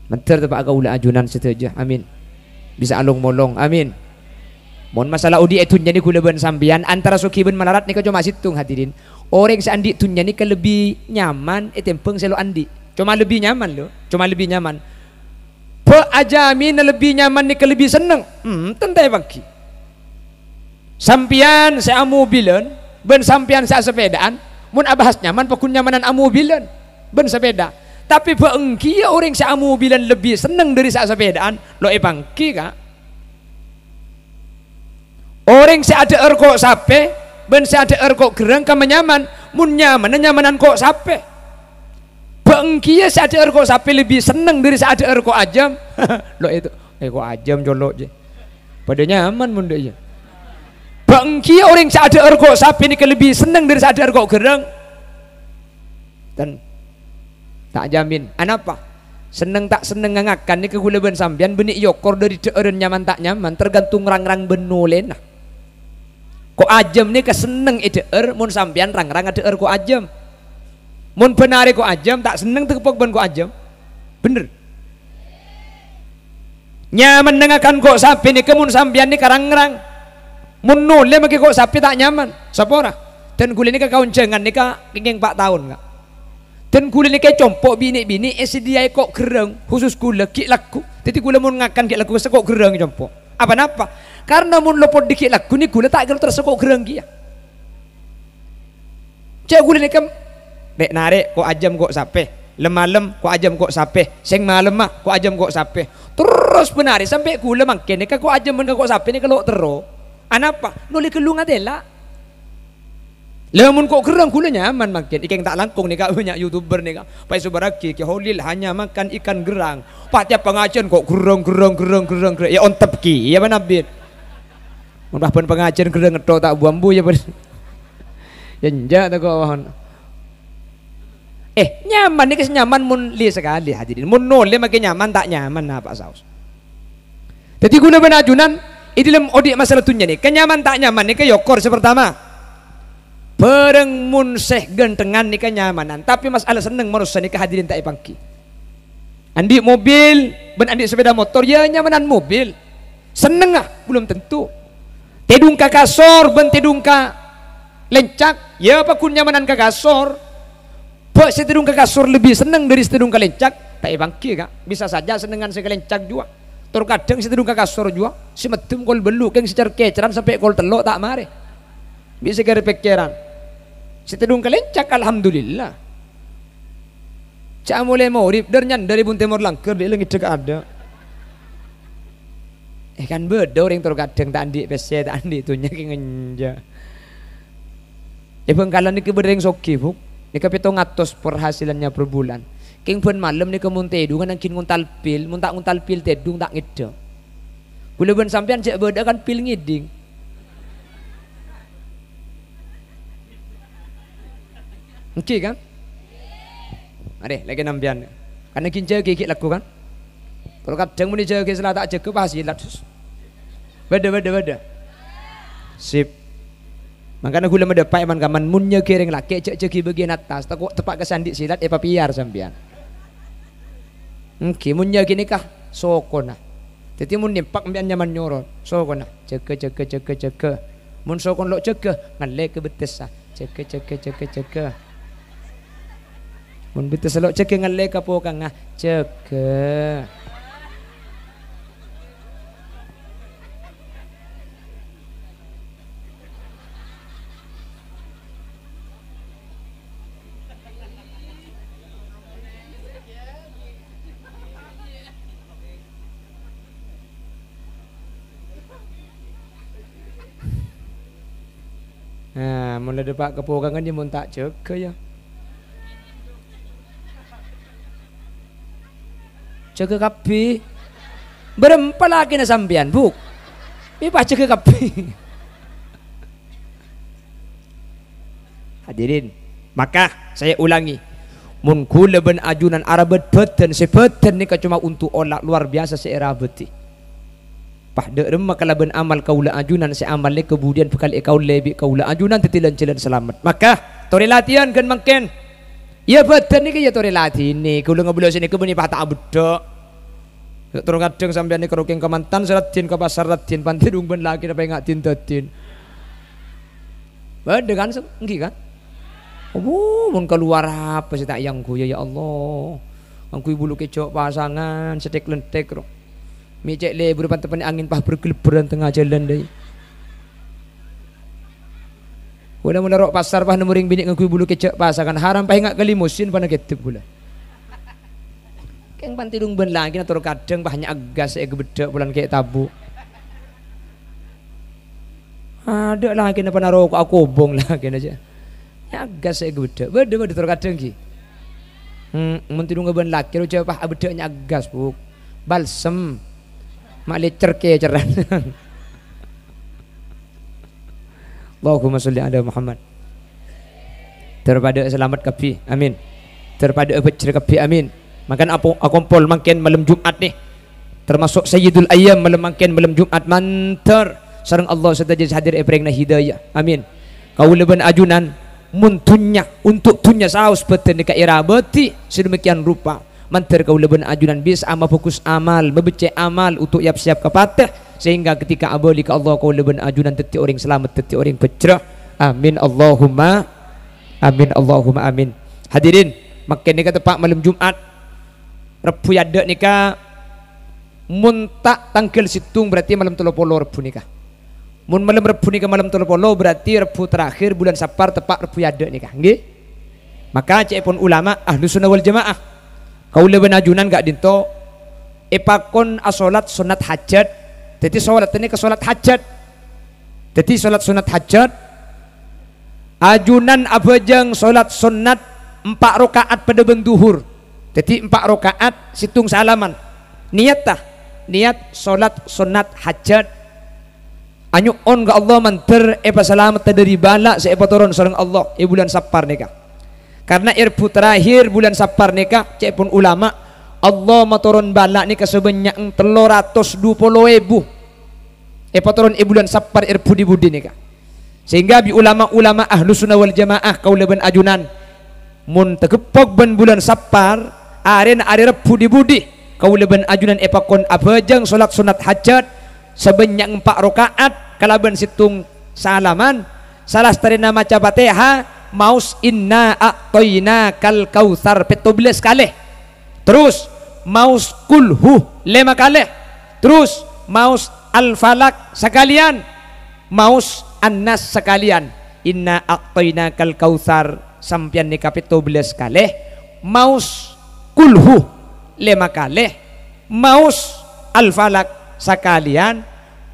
Mandhâr teppa'na kaulâ ajunan sadhâjâ. Amin. Bisa along-molong. Amin. Mon masalah odi' è dhunnya nè kaulâ bân sampèyan, antara soghi bân malarat nèka coma sèttong, hadirin. Orèng sè andi' dhunnya nèka lebbi nyaman ètèmbhâng sè lo' andi'. Coma lebbi nyaman, lo. Coma lebbi nyaman. Bâ' ajâmina lebbi nyaman nèka lebbi senneng? Hmm, tentu èpangghi. Sampèyan sè amobilan bân sampèyan sè asapèdaan, mon abahas nyaman, paggun nyamanan amobilan bân sapèda. Tapè bâ' èngghiyâ orèng sè amobilan lebbi senneng dâri sè asapèdaan, lo' èpangghi, Ka'. Orèng sè adhâ'âr ko' sapè bân sè adhâ'âr ko' ghârrâng kamma nyaman, mon nyamana nyamanan ko' sapè. Bâ' èngghiyâ sè adhâ'âr ko' sapè lebbi senneng dâri sè adhâ'âr ko' ajâm. Lo' èto, eh, ko' ajâm colo' jâ. Padâ nyaman mon dâ' iyâ. Bâ' èngghiyâ orèng sè adhâ'âr ko' sapè nèka lebbi senneng dâri sè adhâ'âr ko' ghârrâng. Ten. Ta' jamin. Anapa? Senneng ta' sennengnga ngakan nèka ghulâ bân sampèyan bânnè èokor dhâri dhâ'ârân nyaman ta' nyaman, tergantung rang-rang bân nolèna. Ko' ajâm nèka senneng èdhâ'âr, mon sampèyan rang-rang adhâ'âr ko' ajâm. Mon bân arè ko' ajâm, ta' senneng teppo' bân ko' ajâm. Bhender. Nyamanna ngakan ko' sapè nèka mon sampèyan nèka rang-rang. Mon nolè maghi ko' sapè ta' nyaman, sapora. Dân ghulâ nèka kaonjhângan nèka kèngèng pa' taon, Ka'. Dân ghulâ nèka è compo' bi' nè'-binè' èsadhiyâi ko' gherrâng, khusus ghulâ, ghi' lagghu. Dhâddhi ghulâ mon ngakan ghi' lagghu sè ko' gherrâng è compo'. Apa-napa? Karna mon lopot dâggi' lagghu nè ghulâ ta' kèra terro sè ko' gherrâng kèya. Jhâ' ghulâ nèka, rè'-narè' ko' ajâm ko' sapè, lem-malem ko' ajâm ko' sapè, sèng malemma ko' ajâm ko' sapè. Terros bân arè sampè' ghulâ mangkèn nèka ko' ajâm bân ko' sapè nèka lo' terro. Anapa? Nolè ghâllu ngatèla'. Lah, mon ko' gherrâng ghulâ nyaman mangkèn. Èkèng ta' langkong nèka, bânnya' YouTuber nèka. Pas èsobarraghi, Kè Holil hanya makan ikan gherrang. Pas tèyap pangajiân ko' gherrâng, gherrâng, gherrâng, gherrâng, gherrâng. Yâ ontep kèya bân abit. Mon pas bân pangajiân gherrâng ngetto' ta' bu-ambu yâ, bân. Yâ enjâ' tako' pon. Eh, nyaman nèka sè nyaman mon lè sakalè, hadirin. Mon nolè maghi nyaman, ta' nyaman, napa saos? Dhâddhi ghulâ bân ajunan, è dhâlem odi' masalah dhunnya nèka nyaman ta' nyaman nèka èokor sè partama. Bhârâng mon sè ghânthengan nèka nyamanan, tapè mas'ala senneng manossa nèka hadirin ta' èpangghi. Andi' mobil bân andi' sepèda motor, yâ nyamanan mobil. Sennengnga belum tentu. Tèdung ka kasor bân tèdung ka lèncak, yâ paggun nyamanan ka kasor. Bâ' sè tèdung ka kasor lebbi senneng dhâri sè tèdung ka lèncak, ta' èpangghi, Ka'. Bisa saja sennengngan sè ka lèncak jhuwa. Tor kadhâng sè tèdung ka kasor jhuwa, sè meddhem kol bâllu', kèng sè cer-kèceran sampè' kol tello' ta' marè. Bisa kèra pèkkèran. Sè tèdung ka lèncak, alhamdulillah. Jhâ' molaè maghrib, dhâr-nyandhâr è bun tèmor langghâr, dhi' la ngèdhek adâ'. Eh, kan bâdâ orèng tor kadhâng ta' andi' pèssè, ta' andi' dhunnya kèng enjâ'. È Bhângkalan nèka bâdâ orèng soghi, Bu. Nèka pèttong atos penghasilannya per bulan. Kèng bân malem nèka mon tèdungan èngghi ngontal pil, mon ta' ngontal pil tèdung ta' ngèdhâ. Ghulâ bân sampèyan jhâ' bâdâ kan pil ngèdhing. Èngghi, kan? Arè, lakè' sampèyan. Kan èngghi jâgâ ghi' lagghu, kan? Tor kadhâng mon èjâgâ sala ta' jâgâ, pas èlat. Bâdâ, bâdâ, bâdâ. Sip. Mangkana ghulâ madâpa' è man-kamman, mon nyaghi orèng lakè', jhâ' jâghi bâgiyân attas, tako' teppa' ka sè andi' sè èlat, èpapèyar sampèyan. Èngghi, mon nyaghi nèka sokona. Dhâddhi mon nèmpak sampèyan nyaman nyoron, sokona. Jâgâ, jâgâ, jâgâ, jâgâ. Mon sokon lo' jâgâ, ngallè ka bettessa. Jâgâ, jâgâ, jâgâ, jâgâ. Mon bettessa lo' jâgâ, ngallè ka pokangnga. Jâgâ. Nah, mon la dâpa' ka pokangnga, yâ mon ta' jâgâ, yâ. Jâgâ kabbhi. Bârâmpa lakèna sampèyan, Bu'? Mè' pas jâgâ kabbhi. Hadirin, maka saya ulangi, mon ghulâ bân ajunan arabât bhâdhân, sè bhâdhân nèka coma onto' ola' lowar biyasa sè èrabâdhi. Pas dâ' remma kalabân amal kaulâ ajunan sè amal nèka budiyân bhâkal èkaollè bi' kaulâ ajunan dhâddhi lan-jhâlân salamet. Maka, torè latèyan ghân mangkèn. Iyâ, bhâdhân nèka iyâ torè ladhinè. Kaulâ ngabellâ sè nèka bânnè pas ta' abeddhâ. Tor kadhâng sampèyan nèka rokèng ka mantan sè raddhin ka pasar raddhin, pantè dhung bân lakèna paènga' din-dâddin. Bâdâ kan, Sob? Èngghi kan? Oh, mon kalowar apa sè ta' èangghuya, ya Allah? Ngangghuy bulu kèjhâ' pasangan, sèthèk-lènthèk, ro. Mè' cè' lebur pan-teppa'na angèn pas bergelebberan tengnga jhâlân, dâi. Kaulâ mon ro' pasar pas nemmo rèng binè' ngangghuy bulu kèjhâ' pasangan, haram pas ènga' ka limosin, pana kèdep kaulâ. Kèng pantè dhung bân lakèna tor kadhâng pas nya'aggas sè èghâbeddhâ' polana kè' tabu'. Adâ' lakèna pana roko'a kobong lakèna jâ. Nya'aggas sè èghâbeddhâ'. Bâdâ, bâdâ tor kadhâng ghi. Hmm, mon tèdhungnga bân lakè ro jâ pas abeddhâ' nya'aggas, Bu'. Balsem. Ma' lècèr kècèrran. Allahumma sholli ala Muhammad. Tor padâ salamet kabbhi. Amin. Ter padâ'â bhâjjhrâ kabbhi, amin. Mangkana apo-, akompol mangkèn malem Jum'at nè. Termasuk Sayyidul Ayyam malem mangkèn, malem Jum'at mandhâr. Sareng Allah sadhâjâ sè hadir èparèngana hidayah. Amin. Kaulâ bân ajunan, mon dhunnya, untuk dhunnya saos bhâdhân nèka èrabâdhi sedemikian rupa. Mandhâr kaulâ bân ajunan bisa'a mabhâghus amal, mabeccè' amal untuk yap-siyap ka patè, sehingga ketika abâli ka Allah kaulâ bân ajunan dhâddhi orèng salamet, dhâddhi orèng bhâjjhrâ. Amin, Allahumma amin, Allahumma amin. Hadirin, mangkèn nèka teppa' malem Jum'at. Rebbhu è adâ' nèka, mon ta' tangghâl sèttong berarti malem tello polo Rebbhu nèka. Mon malem Rebbhu nèka malem tello polo, berarti Rebbhu terakhir bulân Sappar teppa' Rebbhu è adâ' nèka, ngghi? Maka ca'èpon ulama Ahlus Sunnah wal Jamaah, kaulâ bân ajunan ka'dinto èpakon asholat sonnat hajat. Dhâddhi, sholat nèka sholat hajat. Dhâddhi, sholat sonnat hajat, ajunan abhâjâng sholat sonnat empa' raka'at padâ bân dhuhur. Dhâddhi, empa' raka'at, sèttong salaman. Niyatta, niyat sholat sonnat hajat. Anyo'on ka Allah mandhâr èpasalametta dâri bâlâ' sè èpatoron sareng Allah è bulân Sappar nèka. Karna è Rebbhu terakhir bulân Sappar nèka, ca'èpon ulama, Allah matoron bâlâ' nèka sabânnya'en tello ratos du polo èbu. Èpatoron è bulân Sappar è Rebbhu di-budi nèka. Sehingga bi' ulama-ulama Ahlus Sunnah wal Jamaah, kaulâ bân ajunan, mon tageppok bân bulân Sappar, arèna arè Rebbhu di-budi, kaulâ bân ajunan èpakon abhâjâng sholat sonnat hajat sabânnya' empa' raka'at kalabân sèttong salaman, salastarèna maca Fatihah, maos "Inna a'thainakal kautsar" pètto bellâs kalè. Terros, maos "Qul hu" lèma kalè. Terros, maos "Al-Falaq" sakalèyan. Maos "An-Nas" sakalèyan. "Inna a'thainakal kautsar" sampèyan nèka pètto bellâs kalè. Maos "Qul hu" lèma kalè. Maos "Al-Falaq" sakalèyan.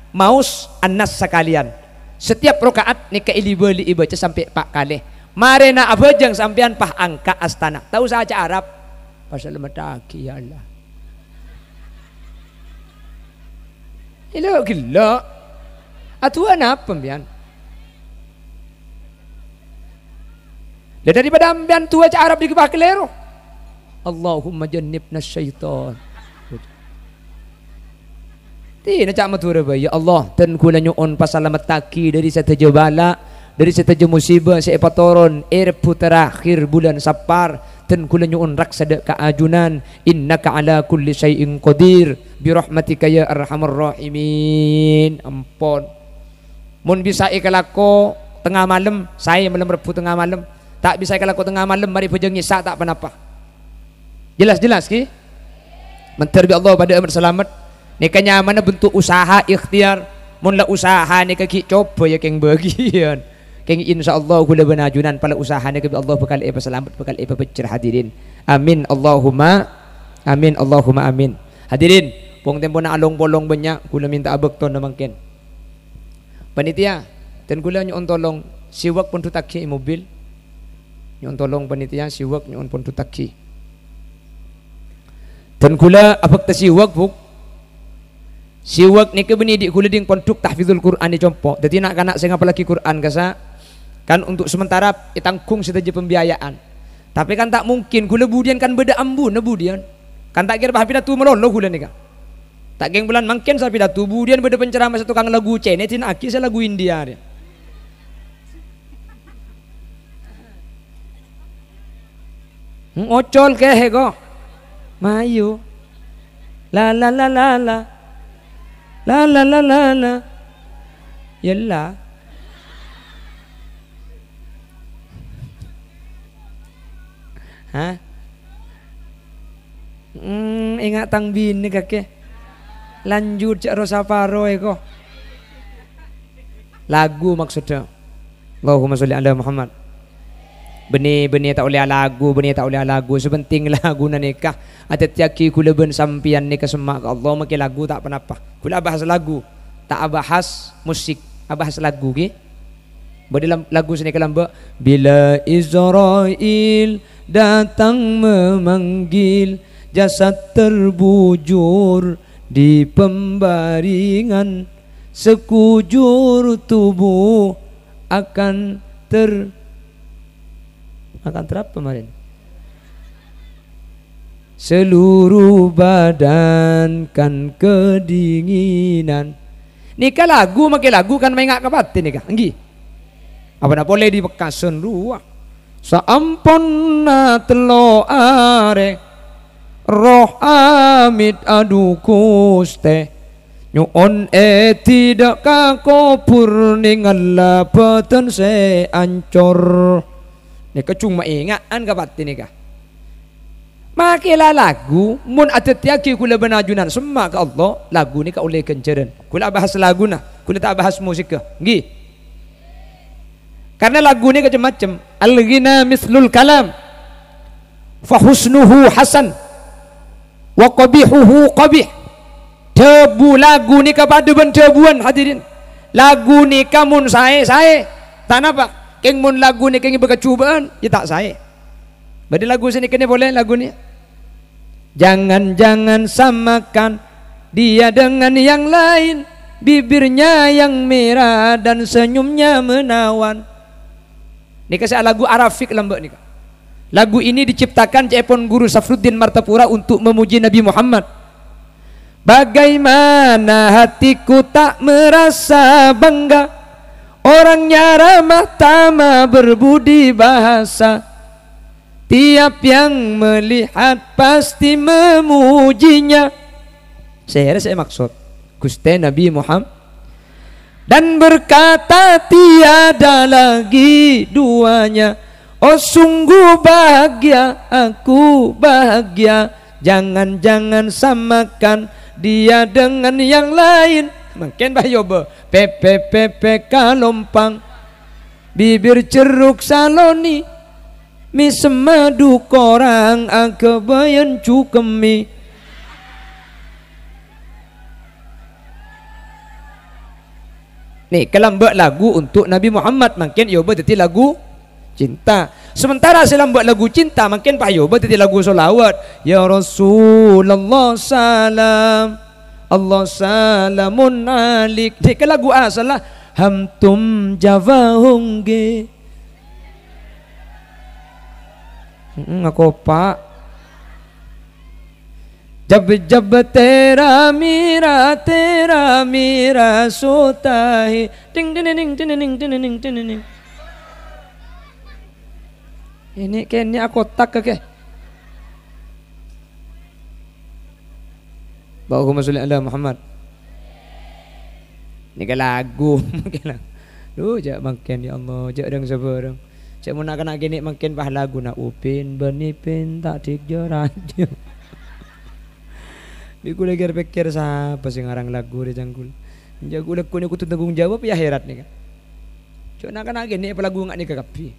Maos "An-Nas" sakalèyan. Setiap raka'at nèka èli-bâli èbâca sampè' pa' kalè. Marèna abhâjâng sampèyan pas angka' astana. Ta' osa aca Arab. Pasalamedhâghi, ya Allah. Ilo ghello'. Adu'a napa, sampèyan? Lah, daripada sampèyan du'a ca' Arab dhika pas kalèro. Allahumma jannibna syaitan. Dina ca' Madhurâ bhâi, "Ya Allah, dân kaulâ nyo'on pasalamettaghi dâri sadhâjâ bâlâ', dâri sadhâjâ musibâ sè èpatoron è Rebbhu terakhir bulân Sappar. Dân kaulâ nyo'on raksa dâ' ka ajunan. Innaka ala kulli syai'in qadir. Birahmatika ya arhamar rahimin." Ampon. Mon bisa èkalako tengnga malem, saè malem Rebbhu tengnga malem. Ta' bisa èkalako tengnga malem, marè bhâjâng Isya' ta' ponapa. Jelas-jelas, ghi? Mandhâr bi' Allah padâ'â salamet. Nèka nyamana bentuk usaha ikhtiyar. Mon la usaha nèka ghi' coba, ya, kèng bâgiyân. Kèng insyaallah kaulâ bân ajunan pala usaha nèka bi' Allah bhâkal èpasalamet, bhâkal èpabhâjjhrâ, hadirin. Amin, Allahumma amin, Allahumma amin. Hadirin, pong-tempona along-polong bânnya', kaulâ mènta'a bâktona mangkèn. Panitia, dân kaulâ nyo'on tolong siwak pondhuttaghi è mobil. Nyo'on tolong panitia siwak nyo'on pondhuttaghi. Dân kaulâ abhâkta siwak, Bu'. Siwak nèka bânnè dhi' kaulâ ding pondhuk tahfizul Qur'an è compo'. Dhâddhi na'-kana' sè ngapallaghi Qur'an kassa' kan untuk sementara ètangghung sadhâjâ pembiayaan. Tapè kan ta' mungkin, kaulâ budiyân kan bâdâ ambuna budiyân. Kan ta' kèra paham pidato malolo kaulâ nèka. Ta' kèng bulân mangkèn sè pidato, budiyân bâdâ penceramah sè tokang lagu cènè' dina'aghi sè lagu India rèya. Hmm, ocol kèhè ko. Mayu. La la la la la. La la la la la. Yella. Hah? Hmm, enga' tang binè kakè. Lanjut cè' rosa paroè ko. Lagu maksudnya. Allahumma sholli ala Muhammad. Bânnè, bânnè ta' ollè alagu, bânnè ta' ollè alagu. Sè pentèng laguna nèka adhâddhiyâghi kaulâ bân sampèyan nèka semma' ka Allah, makè lagu ta' ponapa. Kaulâ abahas lagu, ta' abahas musik, abahas lagu, ghi. Bâdâ lam-, lagu sè nèka lambâ', "Bila Israil datang memanggil, jasad terbujur di pembaringan, sekujur tubuh akan ter-," akan terapa, Marin? Seluruh badan kan kedinginan. Nèka lagu, makè lagu kan maènga' ka patè nèka, ènggi? Apana polè è Pekasen rowa. Saamponna tello arè, erroh amit, adhu Ghustè, nyo'on èdhi dâ' ka kobhur, nèngalla bhâdhân sè ancor. Nèka coma ènga'an ka patè nèka. Makè la lagu, mon adhâddhiyâghi kaulâ bân ajunan semma' ka Allah, lagu nèka ollè ghânjhârân. Kaulâ abahas laguna, kaulâ ta' abahas musikka. Ènggi. Karna lagu nèka cem-macem. Al-ghina mislul kalam. Fa husnuhu hasan. Wa qabihuhu qabih. Dhâbu lagu nèka padâ bân dhâbuwân, hadirin. Lagu nèka mon saè, saè. Ta' napa? Kèng mon lagu nèka ngibâ kacobâ'ân, ya ta' saè. Bâdâ lagu sè nèka nè polè lagu nè. Jangan-jangan samakan dia dengan yang lain, bibirnya yang merah dan senyumnya menawan. Nèka sè lagu Arafiq lambâ' nèka. Lagu ini diciptakan ca'èpon Guru Safruddin Martapura untuk memuji Nabi Muhammad. Bagaimana hatiku tak merasa bangga, orangnya ramah tamah berbudi bahasa. Tiap yang melihat pasti memujinya. Sèra sè èmaksod? Ghustè Nabi Muhammad. Dan berkata, "Tiada lagi duanya. Oh, sungguh bahagia, aku bahagia. Jangan-jangan samakan dia dengan yang lain." Mangkèn bâ yobâ. Pèpè, pèpè kalompang. Bibir jeruk saloni. Mè' semmadu korang aghâbâyân cukemmè. Nèka lambâ' lagu untuk Nabi Muhammad, mangkèn èobâ dhâddhi lagu cinta. Sementara sè lambâ' lagu cinta, mangkèn pas èobâ dhâddhi lagu sholawat. Ya Rasulullah salam, Allah salamun alaik. Nèka lagu asalla, hamtum jawahongge. Mm-mm, akopa'. Jab-jab tera mera, tera mera sota hai. Ting, ting, ting, ting, ting, ting, ting, ting. Ini kènè' akotak kè. Allahumma sholli ala Muhammad. Nèka lagu. Duh, jhâ' mangkèn, ya Allah, jhâ' rèng-sabârâng. Jhâ' mon na'-kana' kènè' mangkèn pas laguna Upin, Bani Pin, ta' dik jhâ' radio. Bi' kaulâ kèr-pèkkèr sapa sè ngarang lagu rè cangkul. Jhâ' kaulâ kènè' kodhu tanggung jawab ya akhèrat nèka. Jhâ' na'-kana' kènè' pas lagu nga' nèka kabbhi.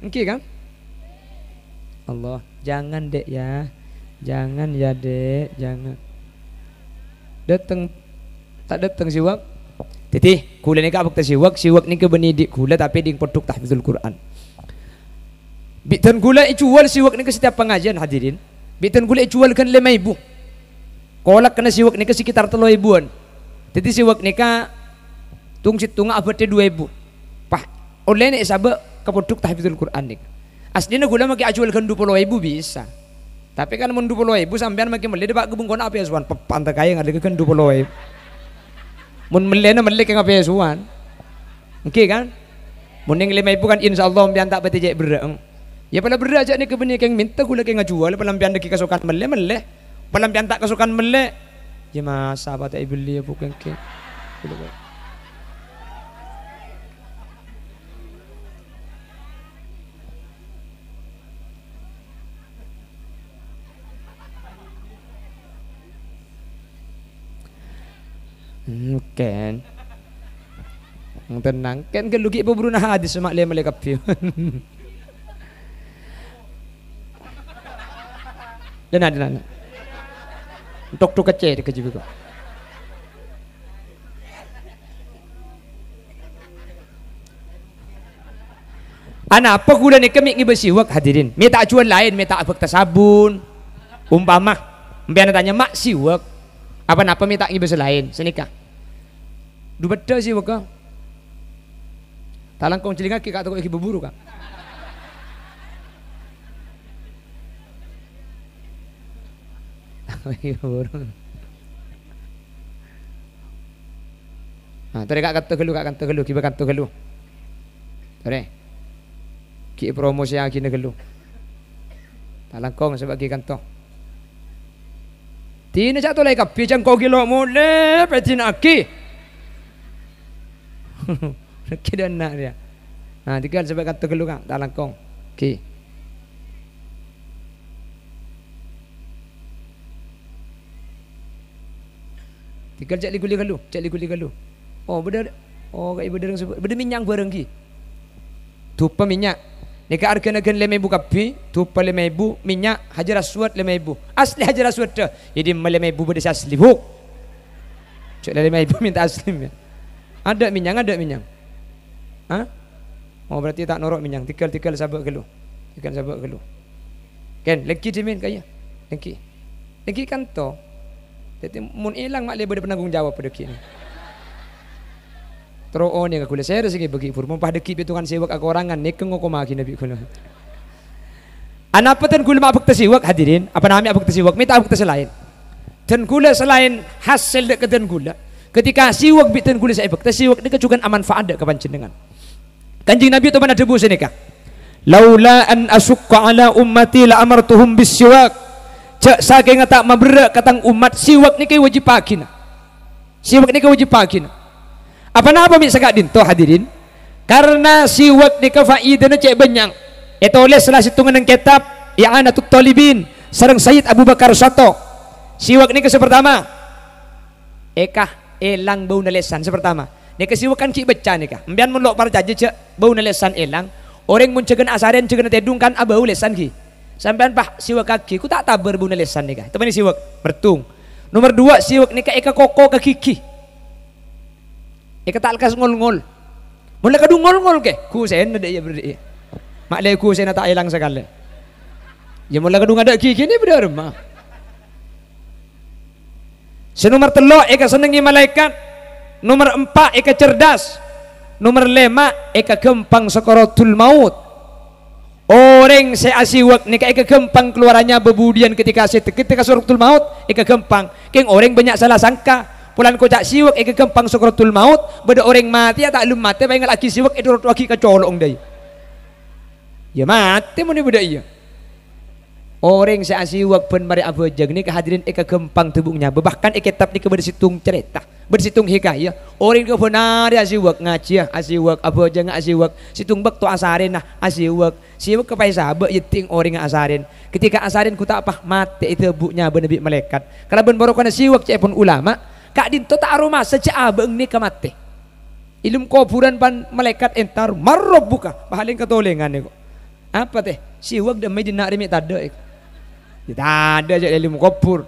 Ènggi, kan? Allah, jangan, Dek, ya. Jangan, ya, Dek, jangan. Dâteng, ta' dâteng siwak? Dhâddhi, kaulâ nèka abhâkta siwak, siwak nèka bânnè è dhi' kaulâ, tapè dhing pondhuk tahfizul Qur'an. Bi' dân kaulâ èjhuwâl siwak nèka setiap pangajiân, hadirin. Bi' dân kaulâ èjhuwâl ghân lèma èbu. Kolakna siwak nèka sekitar tello èbuwân. Dhâddhi siwak nèka tung-settungnga abâdhâ du èbu. Pas ollè nè' èsabâ' ka pondhuk tahfizul Qur'an nèka. Asllina kaulâ makè ajhuwâl ghân du polo èbu bisa. Tapè kan mon du polo èbu sampèyan makè mellè dâpa' ka bengkona apèsowan, pep, antar kaè ngadhegghâ ghân du polo èbu. Mon mellèna mellè kèng apèsowan. Ènggi kan? Mon nèng lèma èbu kan insyaallah sampèyan ta' patè cè' berrâ'eng. Ya pala berrâ' jhâ' nèka bânnè kèng mènta kaulâ kèng ajhuwâl, pala sampèyan dhâggi' kasokan mellè, mellè. Pala sampèyan ta' kasokan mellè, ya masa apa ta' èbelli ya, Bu, kèng-kèng. Hmm, kèn. Tenang, kèn ghâllu ghi' paburuna hadis, ma' lè-mellè kabbhi. Dena, dena, dena. Tok-tok kecè, dikecè biko. Anapa kaulâ nèka mè' ngibâ siwak, hadirin? Mè' ta' ajhuwâl laèn, mè' ta' abhâkta sabun. Umpama, sampèyan atanya, "Ma' siwak? Apa napa mè' ta' ngibâ sè laèn?" Sanèka. Du bâdâ siwakka. Ta' langkong jhâlingaghi, Ka', tako' èghibâ buru, Ka'. Nah, torè ka' kanto ghâllu, ka' kanto ghâllu, ghibâ kanto ghâllu. Torè. Ghi' promosiaghina ghâllu. Ta' langkong sabâ' ghi' kanto. Dinah ca' tolaè kabbhi, jhâ' engko' ghi' lo' molè pèdina'aghi. Ghi' dâ' enna' rèya. Nah, tèngghâl sabâ' kanto ghâllu, Ka', ta' langkong. Ghi. Tèngghâl jhâ' li-ghuli ghâllu, jhâ' li-ghuli ghâllu. Oh, bâdâ, oh, kaè bâdâ rèng sè, bâdâ mènnya' bhârâng ghi. Dupa mènnya'. Nèka arghâna ghân lèma èbu kabbhi, dupa lèma èbu, mènnya', Hajar Aswad lèma èbu. Asli Hajar Aswad, dâ. Yâ, dimma lèma èbu bâdâ sè asli, Bu'. Jhâ' lèma èbu mènta asli, yâ. Adâ' mènnya', adâ' mènnya'. Hah? Oh, berarti ta' noro' mènnya'. Tèngghâl, tèngghâl sabâ' ghâllu. Tèngghâl sabâ' ghâllu. Ken, lèngghi dhimèn kaya. Lèngghi. Lèngghi kanto. Dhâddhi, mon èlang, ma' lè bâdâ penanggung jawab bâdâ ghi'. Terro onènga ghulâ sèra sè ngèbâghi bhur. Mon pas dhâggi' pèttongan sèwak akorangan, nèka ngokomaghi bi' ghulâ. Anapa dân ghulâ ma' abhâkta sèwak, hadirin? Apa namanya abhâkta sèwak? Mènta abhâkta sè laèn. Dân ghulâ sè laèn hasèl dâ' ka dân ghulâ. Ketika sèwak bi' dân ghulâ sè èbhâkta, sèwak nèka jhughân amanfaat dâ' ka panjhennengngan. Kanjeng Nabi toman adhâbu sanèka, "Laula an asyukka ala ummati la amartuhum bis-siwak." Jhâ' sakènga ta' maberrâ' ka tang ommat, sèwak nèka èwâjibhâghina. Sèwak nèka èwâjibhâghina. Apa napa mè' saka'dinto, hadirin? Karna sèwak nèka faèdana cè' bânnya'. Ètolès sala sèttongnga neng kètab I'anatut Thalibin sareng Sayyid Abu Bakar Syatta. Sèwak nèka sè partama, èka èlang bâuna lèsan. Sè partama, nèka sèwak kan ghi' bâcca nèka. Empèyan mon lo' parcajâ jhâ' bâuna lèsan èlang, orèng mon jhâghâna asarèn, jhâghâna tèdung kan abâu lèsan ghi. Sampèyan pas sèwakaghi, ko' ta' tabâr bâuna lèsan nèka. Teppanè sèwak, mertung. Nomer duwâ', sèwak nèka èkakoko ka ghighi. Èka ta' lekkas ngol-ngol. Mon la kadhung ngol-ngol kè, ghusèna dâ' iyâ berri'. Ma' lè ghusèna ta' èlang sakalè. Yâ mon la kadhung adâ' ghighi nè bâdâ remma. Sè nomer tello' èkasennengngè malaèkat, nomer empa' èkacerdas, nomer lèma' èkaghâmpang sakaratul maut. Orèng sè asèwak nèka èkaghâmpang kalowarra nyabâ budiyân ketika sè, ketika sakaratul maut èkaghâmpang. Kèng orèng bânnya' sala sangka, polana koca' sèwak èkaghâmpang sakaratul maut, bâdâ orèng matèya ta' lem matè, pas èngallaghi sèwak èdhorot ro'aghi ka colo'na dâi. Yâ matè mon è bâdâ iyâ. Orèng sè asèwak bân marè abhâjâng nèka hadirin èkaghâmpang dâbu' nyabâ. Bahkan è kètab nèka bâdâ sèttong carèta, bâdâ sèttong hikayah. Orèng nèka bân arè asèwak, ngajhiyâ asèwak, abhâjângnga asèwak, sèttong bâkto asarèna asèwak. Sèwak ka paè sabâ' yâ tèng orèngnga asarèn. Ketika asarèn ghun ta' pas matè èdâbu' nyabâna bi' malaèkat. Kalabân bhârokana sèwak ca'èpon ulama, ka'dinto ta' aromasa jhâ' abâ'na nèka matè. È lem kobhurân pan malaèkat entar, "Man rabbuka?" Pahalèng katolèngan nèko. "Apa tè?" "Sèwak dâ' emmè dinna' rè mè' tadâ'." Yâ tadâ' jhâ' è lem kobhur.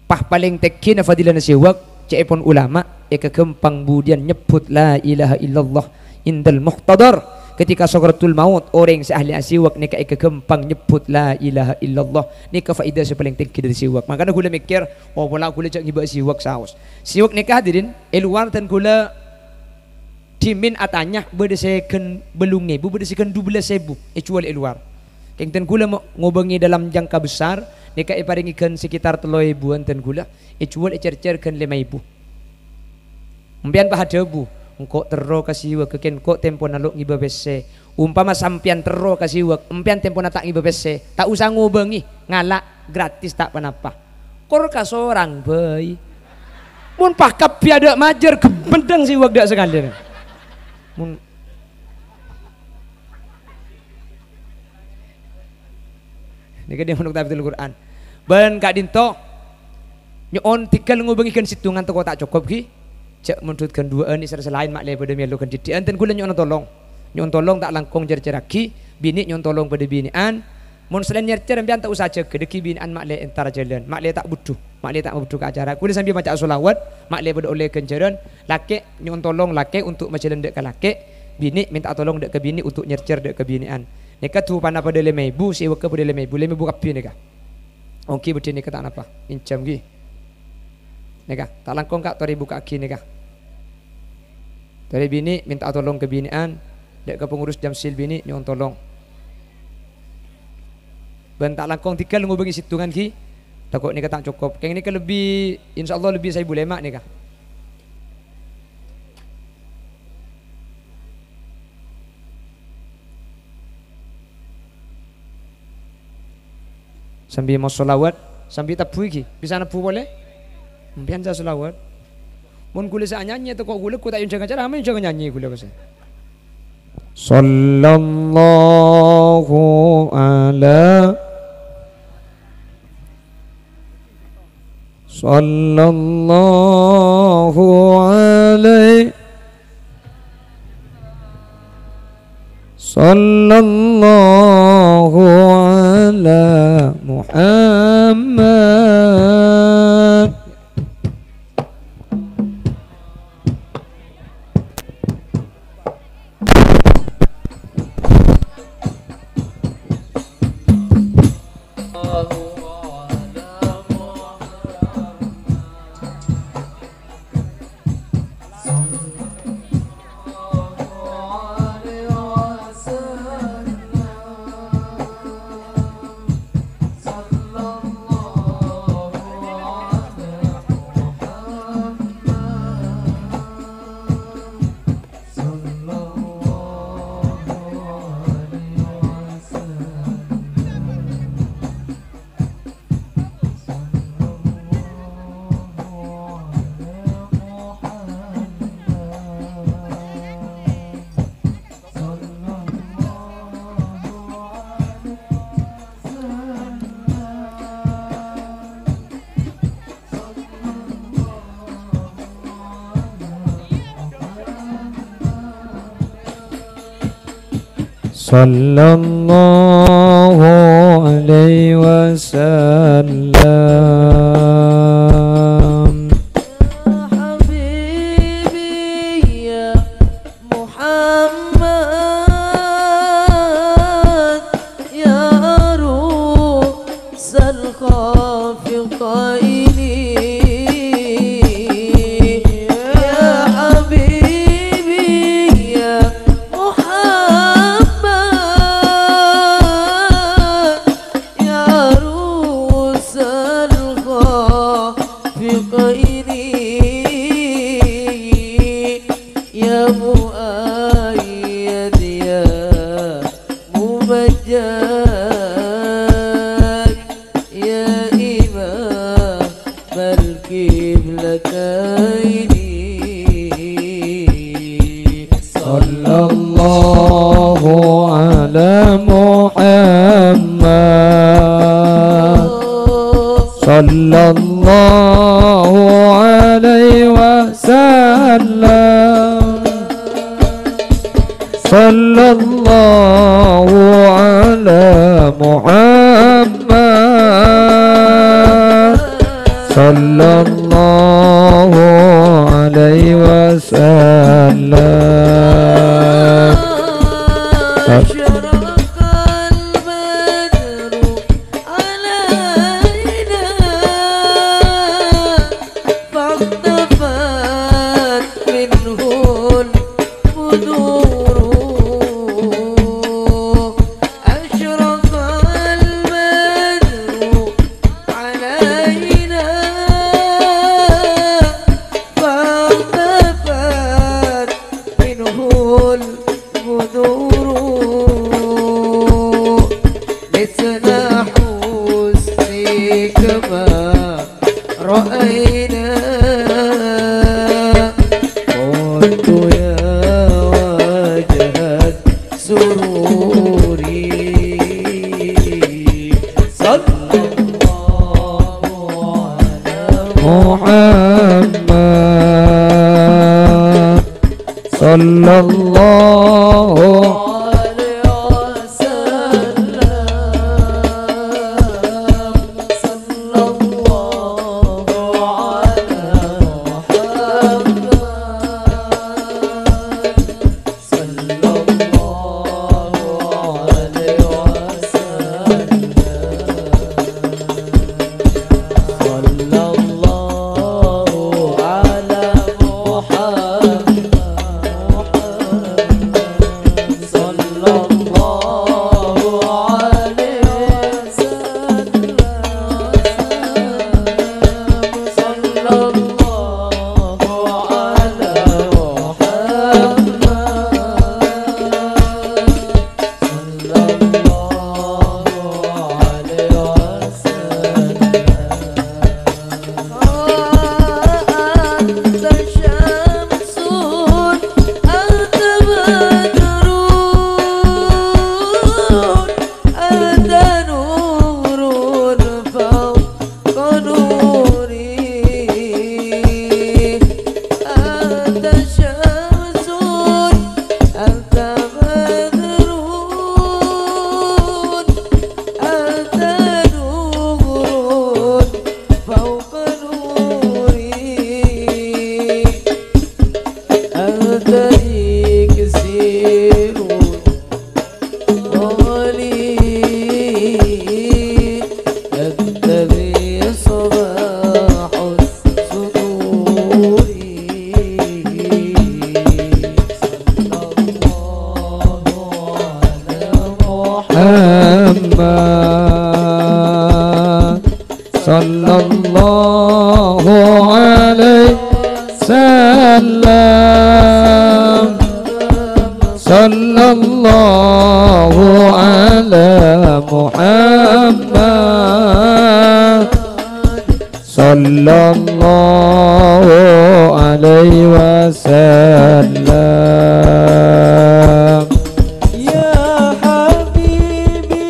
Pas palèng tèngghina fadilana sèwak, ca'èpon ulama, èkaghâmpang budiyân nyebbhut la ilaha illallah indal muhtadar. Ketika sakaratul maut, orèng sè ahli asèwak nèka èkaghâmpang nyebbhut la ilaha illallah. Nèka faèda sè palèng tèngghi dâri sèwak. Mangkana ghulâ mèkkèr, "Oh, pola ghulâ jhâ' ngibâ sèwak saos." Sèwak nèka, hadirin, è lowar dân ghulâ dhimèn atanya bâdâ sè ghân bâllung èbu, bâdâ sè ghân dubellâs èbu èjhuwâl è lowar. Kèng dân ghulâ mo-, ngobângè dalam jangka besar, nèka èparèngè ghân sekitar tello èbuwân dân ghulâ, èjhuwâl ècèrcèr ghân lèma èbu. Empèyan pas adhâbu, "Engko' terro ka sèwak, kèng engko' tempona lo' ngibâ pèssè." Ompama sampèyan terro ka sèwak, empèyan tempona ta' ngibâ pèssè, ta' osa ngobângè, ngala', gratis ta' ponapa. Kor kasorang bhâi. Mon pas kabbhi adâ' majâr, ghâmpèndhâng sèwak dâ' sakalèyan. Mon Nèka dhimèn nokta Hifdzul Qur'an. Bân ka'dinto, nyo'on tèngghâl ngobângè ghân sèttongan tako' ta' cokop, ghi. Jhâ' mondhut ghân duwâ'ân, èsèr sè laèn ma' lè padâ mèlo ghân dhiddhi'ân, dân ghulâ nyo'on tolong. Nyo'on tolong ta' langkong cèrcèrraghi, binè' nyo'on tolong padâ binè'an. Mon sè laèn nyèrcèr, empèyan ta' osa jâgâ, dhâggi' binè'an ma' lè entar jhâlân, ma' lè ta' budhu, ma' lè ta' mabudhu ka acara. Ghulâ sambi maca'a sholawat, ma' lè padâ ollè ghânjhârân. Lakè' nyo'on tolong lakè' untuk majhâlân dâ' ka lakè', binè' mènta tolong dâ' ka binè' untuk nyèrcèr dâ' ka binè'an. Nèka dupana padâ lèma èbu, sèwakka padâ lèma èbu, lèma èbu kabbhi nèka. Ongghi bâdhi nèka ta' napa, ènjhâm ghi. Nèka, ta' langkong, Ka', torè buka'aghi nèka. Torè binè' mènta tolong ka binè'an, dâ' ka pengurus Jamsil binè' nyo'on tolong. Bân ta' langkong dhigghâl ngobângè sèttongan ghi, tako' nèka ta' cokop. Kèng nèka lebbi, insyaallah lebbi saèbu lèma' nèka. Sambi maos shalawat, sambi tabbhu ghi. Bisa nabbhu polè? Sampèyan sè shalawat. Mon ghulâ sè anyanyè tako' ghulâ, ghu ta' èonjhâng acara, ma' èonjhâng nyanyi ghulâ, Mas. Sallallahu ala, sallallahu alaihi, sallallahu ala Muhammad. Sallallahu alaihi wasallam. Ya habibi, ya Muhammad, ya Rasul khafiqaini. Ya habibi, ya Muhammad, ya Rasul khafiqaini. Ya Muayyad, ya Mumajjad, ya Imamal Qiblataini. Sallallahu ala Muhammad. Sallallahu alaihi wasallam. Sallallahu ala Muhammad. Sallallahu alaihi wasallam. Asyraqal badru alaina, fahtafat minhul buduru. Asyraqal badru alaina, fahtafat minhul buduru. Misla husnika ma ra'aina. Qultu ya wajhat sururi. Sallallahu ala Muhammad. Sallallahu alaihi wasallam. Sallallahu ala Muhammad. Sallallahu alaihi wasallam. Sallallahu ala Muhammad. Sallallahu ala Muhammad. Sallallahu alaihi wasallam. Ya habibi,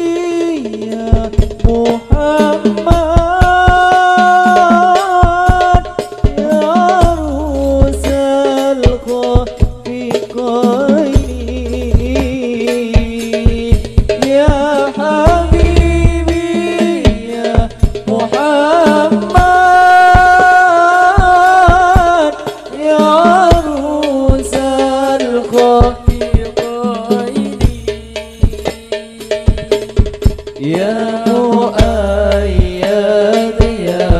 ya Muhammad, ya Rasul Khairi, ya habibi, ya Muhammad, ya Rasul Khairi. Ya Muayyad, ya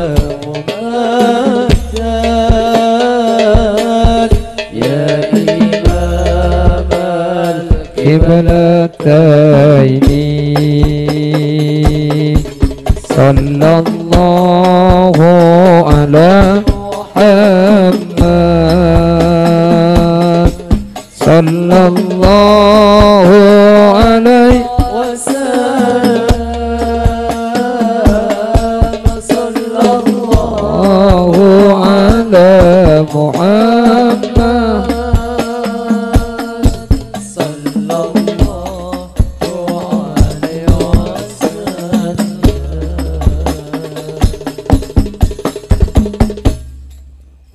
Mumajjad, ya Imamal Qiblataini. Sallallahu ala Muhammad. Sallallahu alaihi wasallam. Sallallahu ala Muhammad. Sallallahu alaihi wasallam.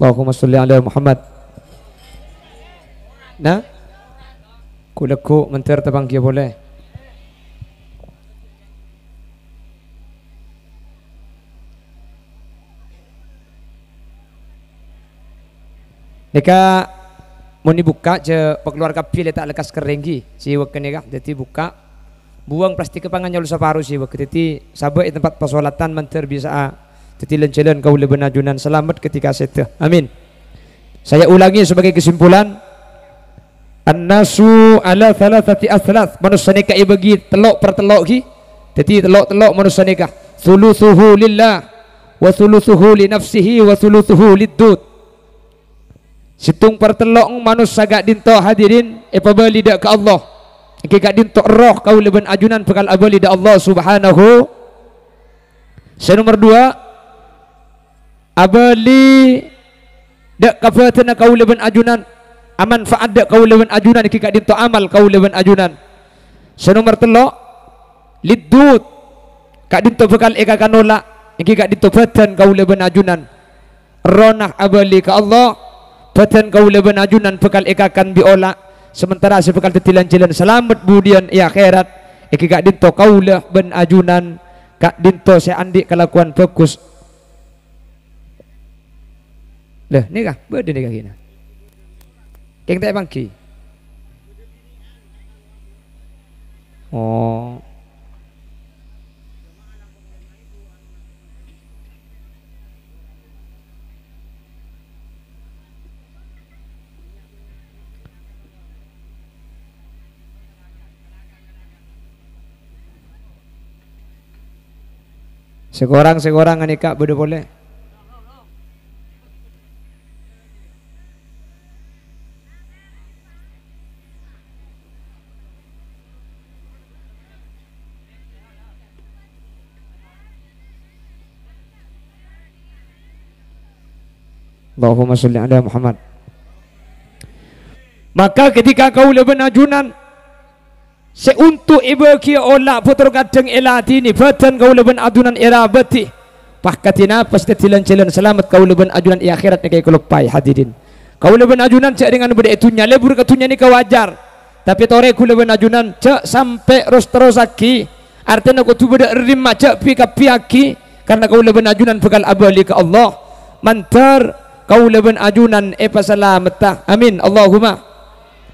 Allahumma sholli ala Muhammad. Nah, ghu-lagghu mandhâr tapanggiyâ polè. Nèka mon èbukka' jhâ' pakalowar kabbhi lè ta' lekkas kerrèng ghi, sè wèkka nèka. Dhâddhi bukka', buwâng plastikka pangan nyolo saparo sè wèkka. Dhâddhi sabâ' è tempat pasolatan mandhâr bisa'a dhâddhi lan-jhâlân kaulâ bân ajunan salamet ketika sèdhâ. Amin. Saya ulangi sebagai kesimpulan, "An-nasu ala thalathati athlas." Manossa nèka èbâgi tello' per tello' ghi. Dhâddhi tello'-tello' manossa nèka. Thuluthuhu lillah, wa thuluthuhu li nafsihi, wa thuluthuhu lid-dud. Sèttong per tello' manossa ka'dinto hadirin èpabâli dâ' ka Allah. Èngghi ka'dinto erroh kaulâ bân ajunan bhâkal abâli dâ' Allah Subhanahu. Sè nomer duwâ', abâli dâ' ka bhâdhânna kaulâ bân ajunan, amanfa'at dâ' kaulâ bân ajunan èngghi ka'dinto amal kaulâ bân ajunan. Sè nomer tello', lid-dud, ka'dinto bhâkal èkakan ola', èngghi ka'dinto bhâdhân kaulâ bân ajunan. Errohna abâli ka Allah, bhâdhân kaulâ bân ajunan bhâkal èkakan bi' ola', sementara sè bhâkal dhâddhi lan-jhâlân salamet budiyân è akhèrat, èngghi ka'dinto kaulâ bân ajunan, ka'dinto sè andi' kalakowan bhâghus. Lah, nèka, bâdâ nèka ghina. Kèng ta' èpangghi. Oh. Sè korang, sè korang ghânèka bâdâ polè. Allahumma sholli ala Muhammad. Maka ketika kaulâ bân ajunan sè onto' èbâghiyâ ola' bhutoro kadhâng èladhinè, bhâdhân kaulâ bân ajunan èrabâdhi, pas kadhi napa sè dhâddhi lan-jhâlân salamet kaulâ bân ajunan è akhèrat nèka èkaloppaè, hadirin. Kaulâ bân ajunan jhâ' rèngan bâdâ è dhunnya, lebur ka dhunnya nèka wajar. Tapè torè kaulâ bân ajunan jhâ' sampè' ros-terrossaghi. Artèna kodhu bâdâ rimma, jhâ' bi-kabbhiyaghi, karna kaulâ bân ajunan bhâkal abâli ka Allah. Mandhâr kaulâ bân ajunan èpasalametta. Amin. Allahumma.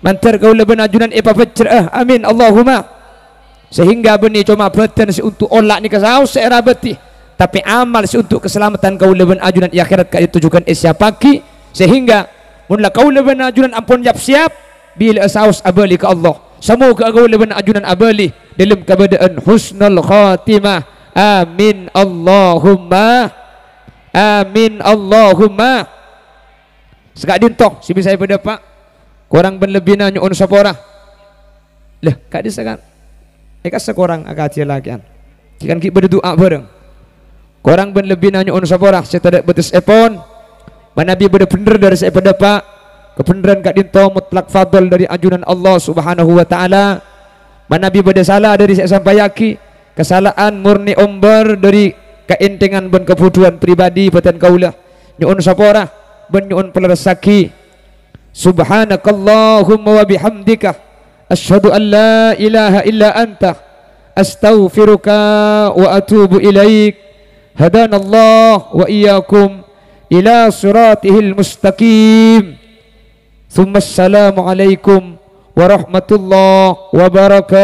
Mandhâr kaulâ bân ajunan èpabhâjjhrâ'â. Amin. Allahumma. Sehingga bânnè coma bhâdhân sè onto' ola' nèka saos sè èrabâdhi, tapè amal sè onto' kasalameddhân kaulâ bân ajunan è akhèrat ka'dinto jhughân èsiyapaghi. Sehingga mon la kaulâ bân ajunan ampon yap-siyap, bilâ'â saos abâli ka Allah. Samoghâ kaulâ bân ajunan abâli dâlem kabâdâ'ân husnul khatimah. Amin Allahumma. Amin Allahumma. Saka'dinto sè bisa èpadâpa'. Korang bân lebbina nyo'on sapora. Lah, ka'dissa' kan? È kassa' korang akadhi lakè'an. Jhâ' kan ghi' bâdâ du'a bhâreng. Korang bân lebbina nyo'on sapora sè tadâ' bâtessèpon. Manabi bâdâ bhendher dâri sè èpadâpa', kabhendherran ka'dinto mutlak fadl dâri ajunan Allah Subhanahu wa Ta'ala. Manabi bâdâ sala dâri sè èsampayaghi, kasala'an morni ombâr dâri kaèntengan bân kabhudhuwân pribadi bhâdhân kaulâ. Nyo'on sapora bân nyo'on palerressaghi. Subhanakallahumma wa bihamdika, asyhadu an la ilaha illa anta, astaghfiruka wa atubu ilaik. Hadanallah wa iyyakum ila siratihil mustaqim. Tsumma assalamu alaikum warahmatullahi wabarakatuh.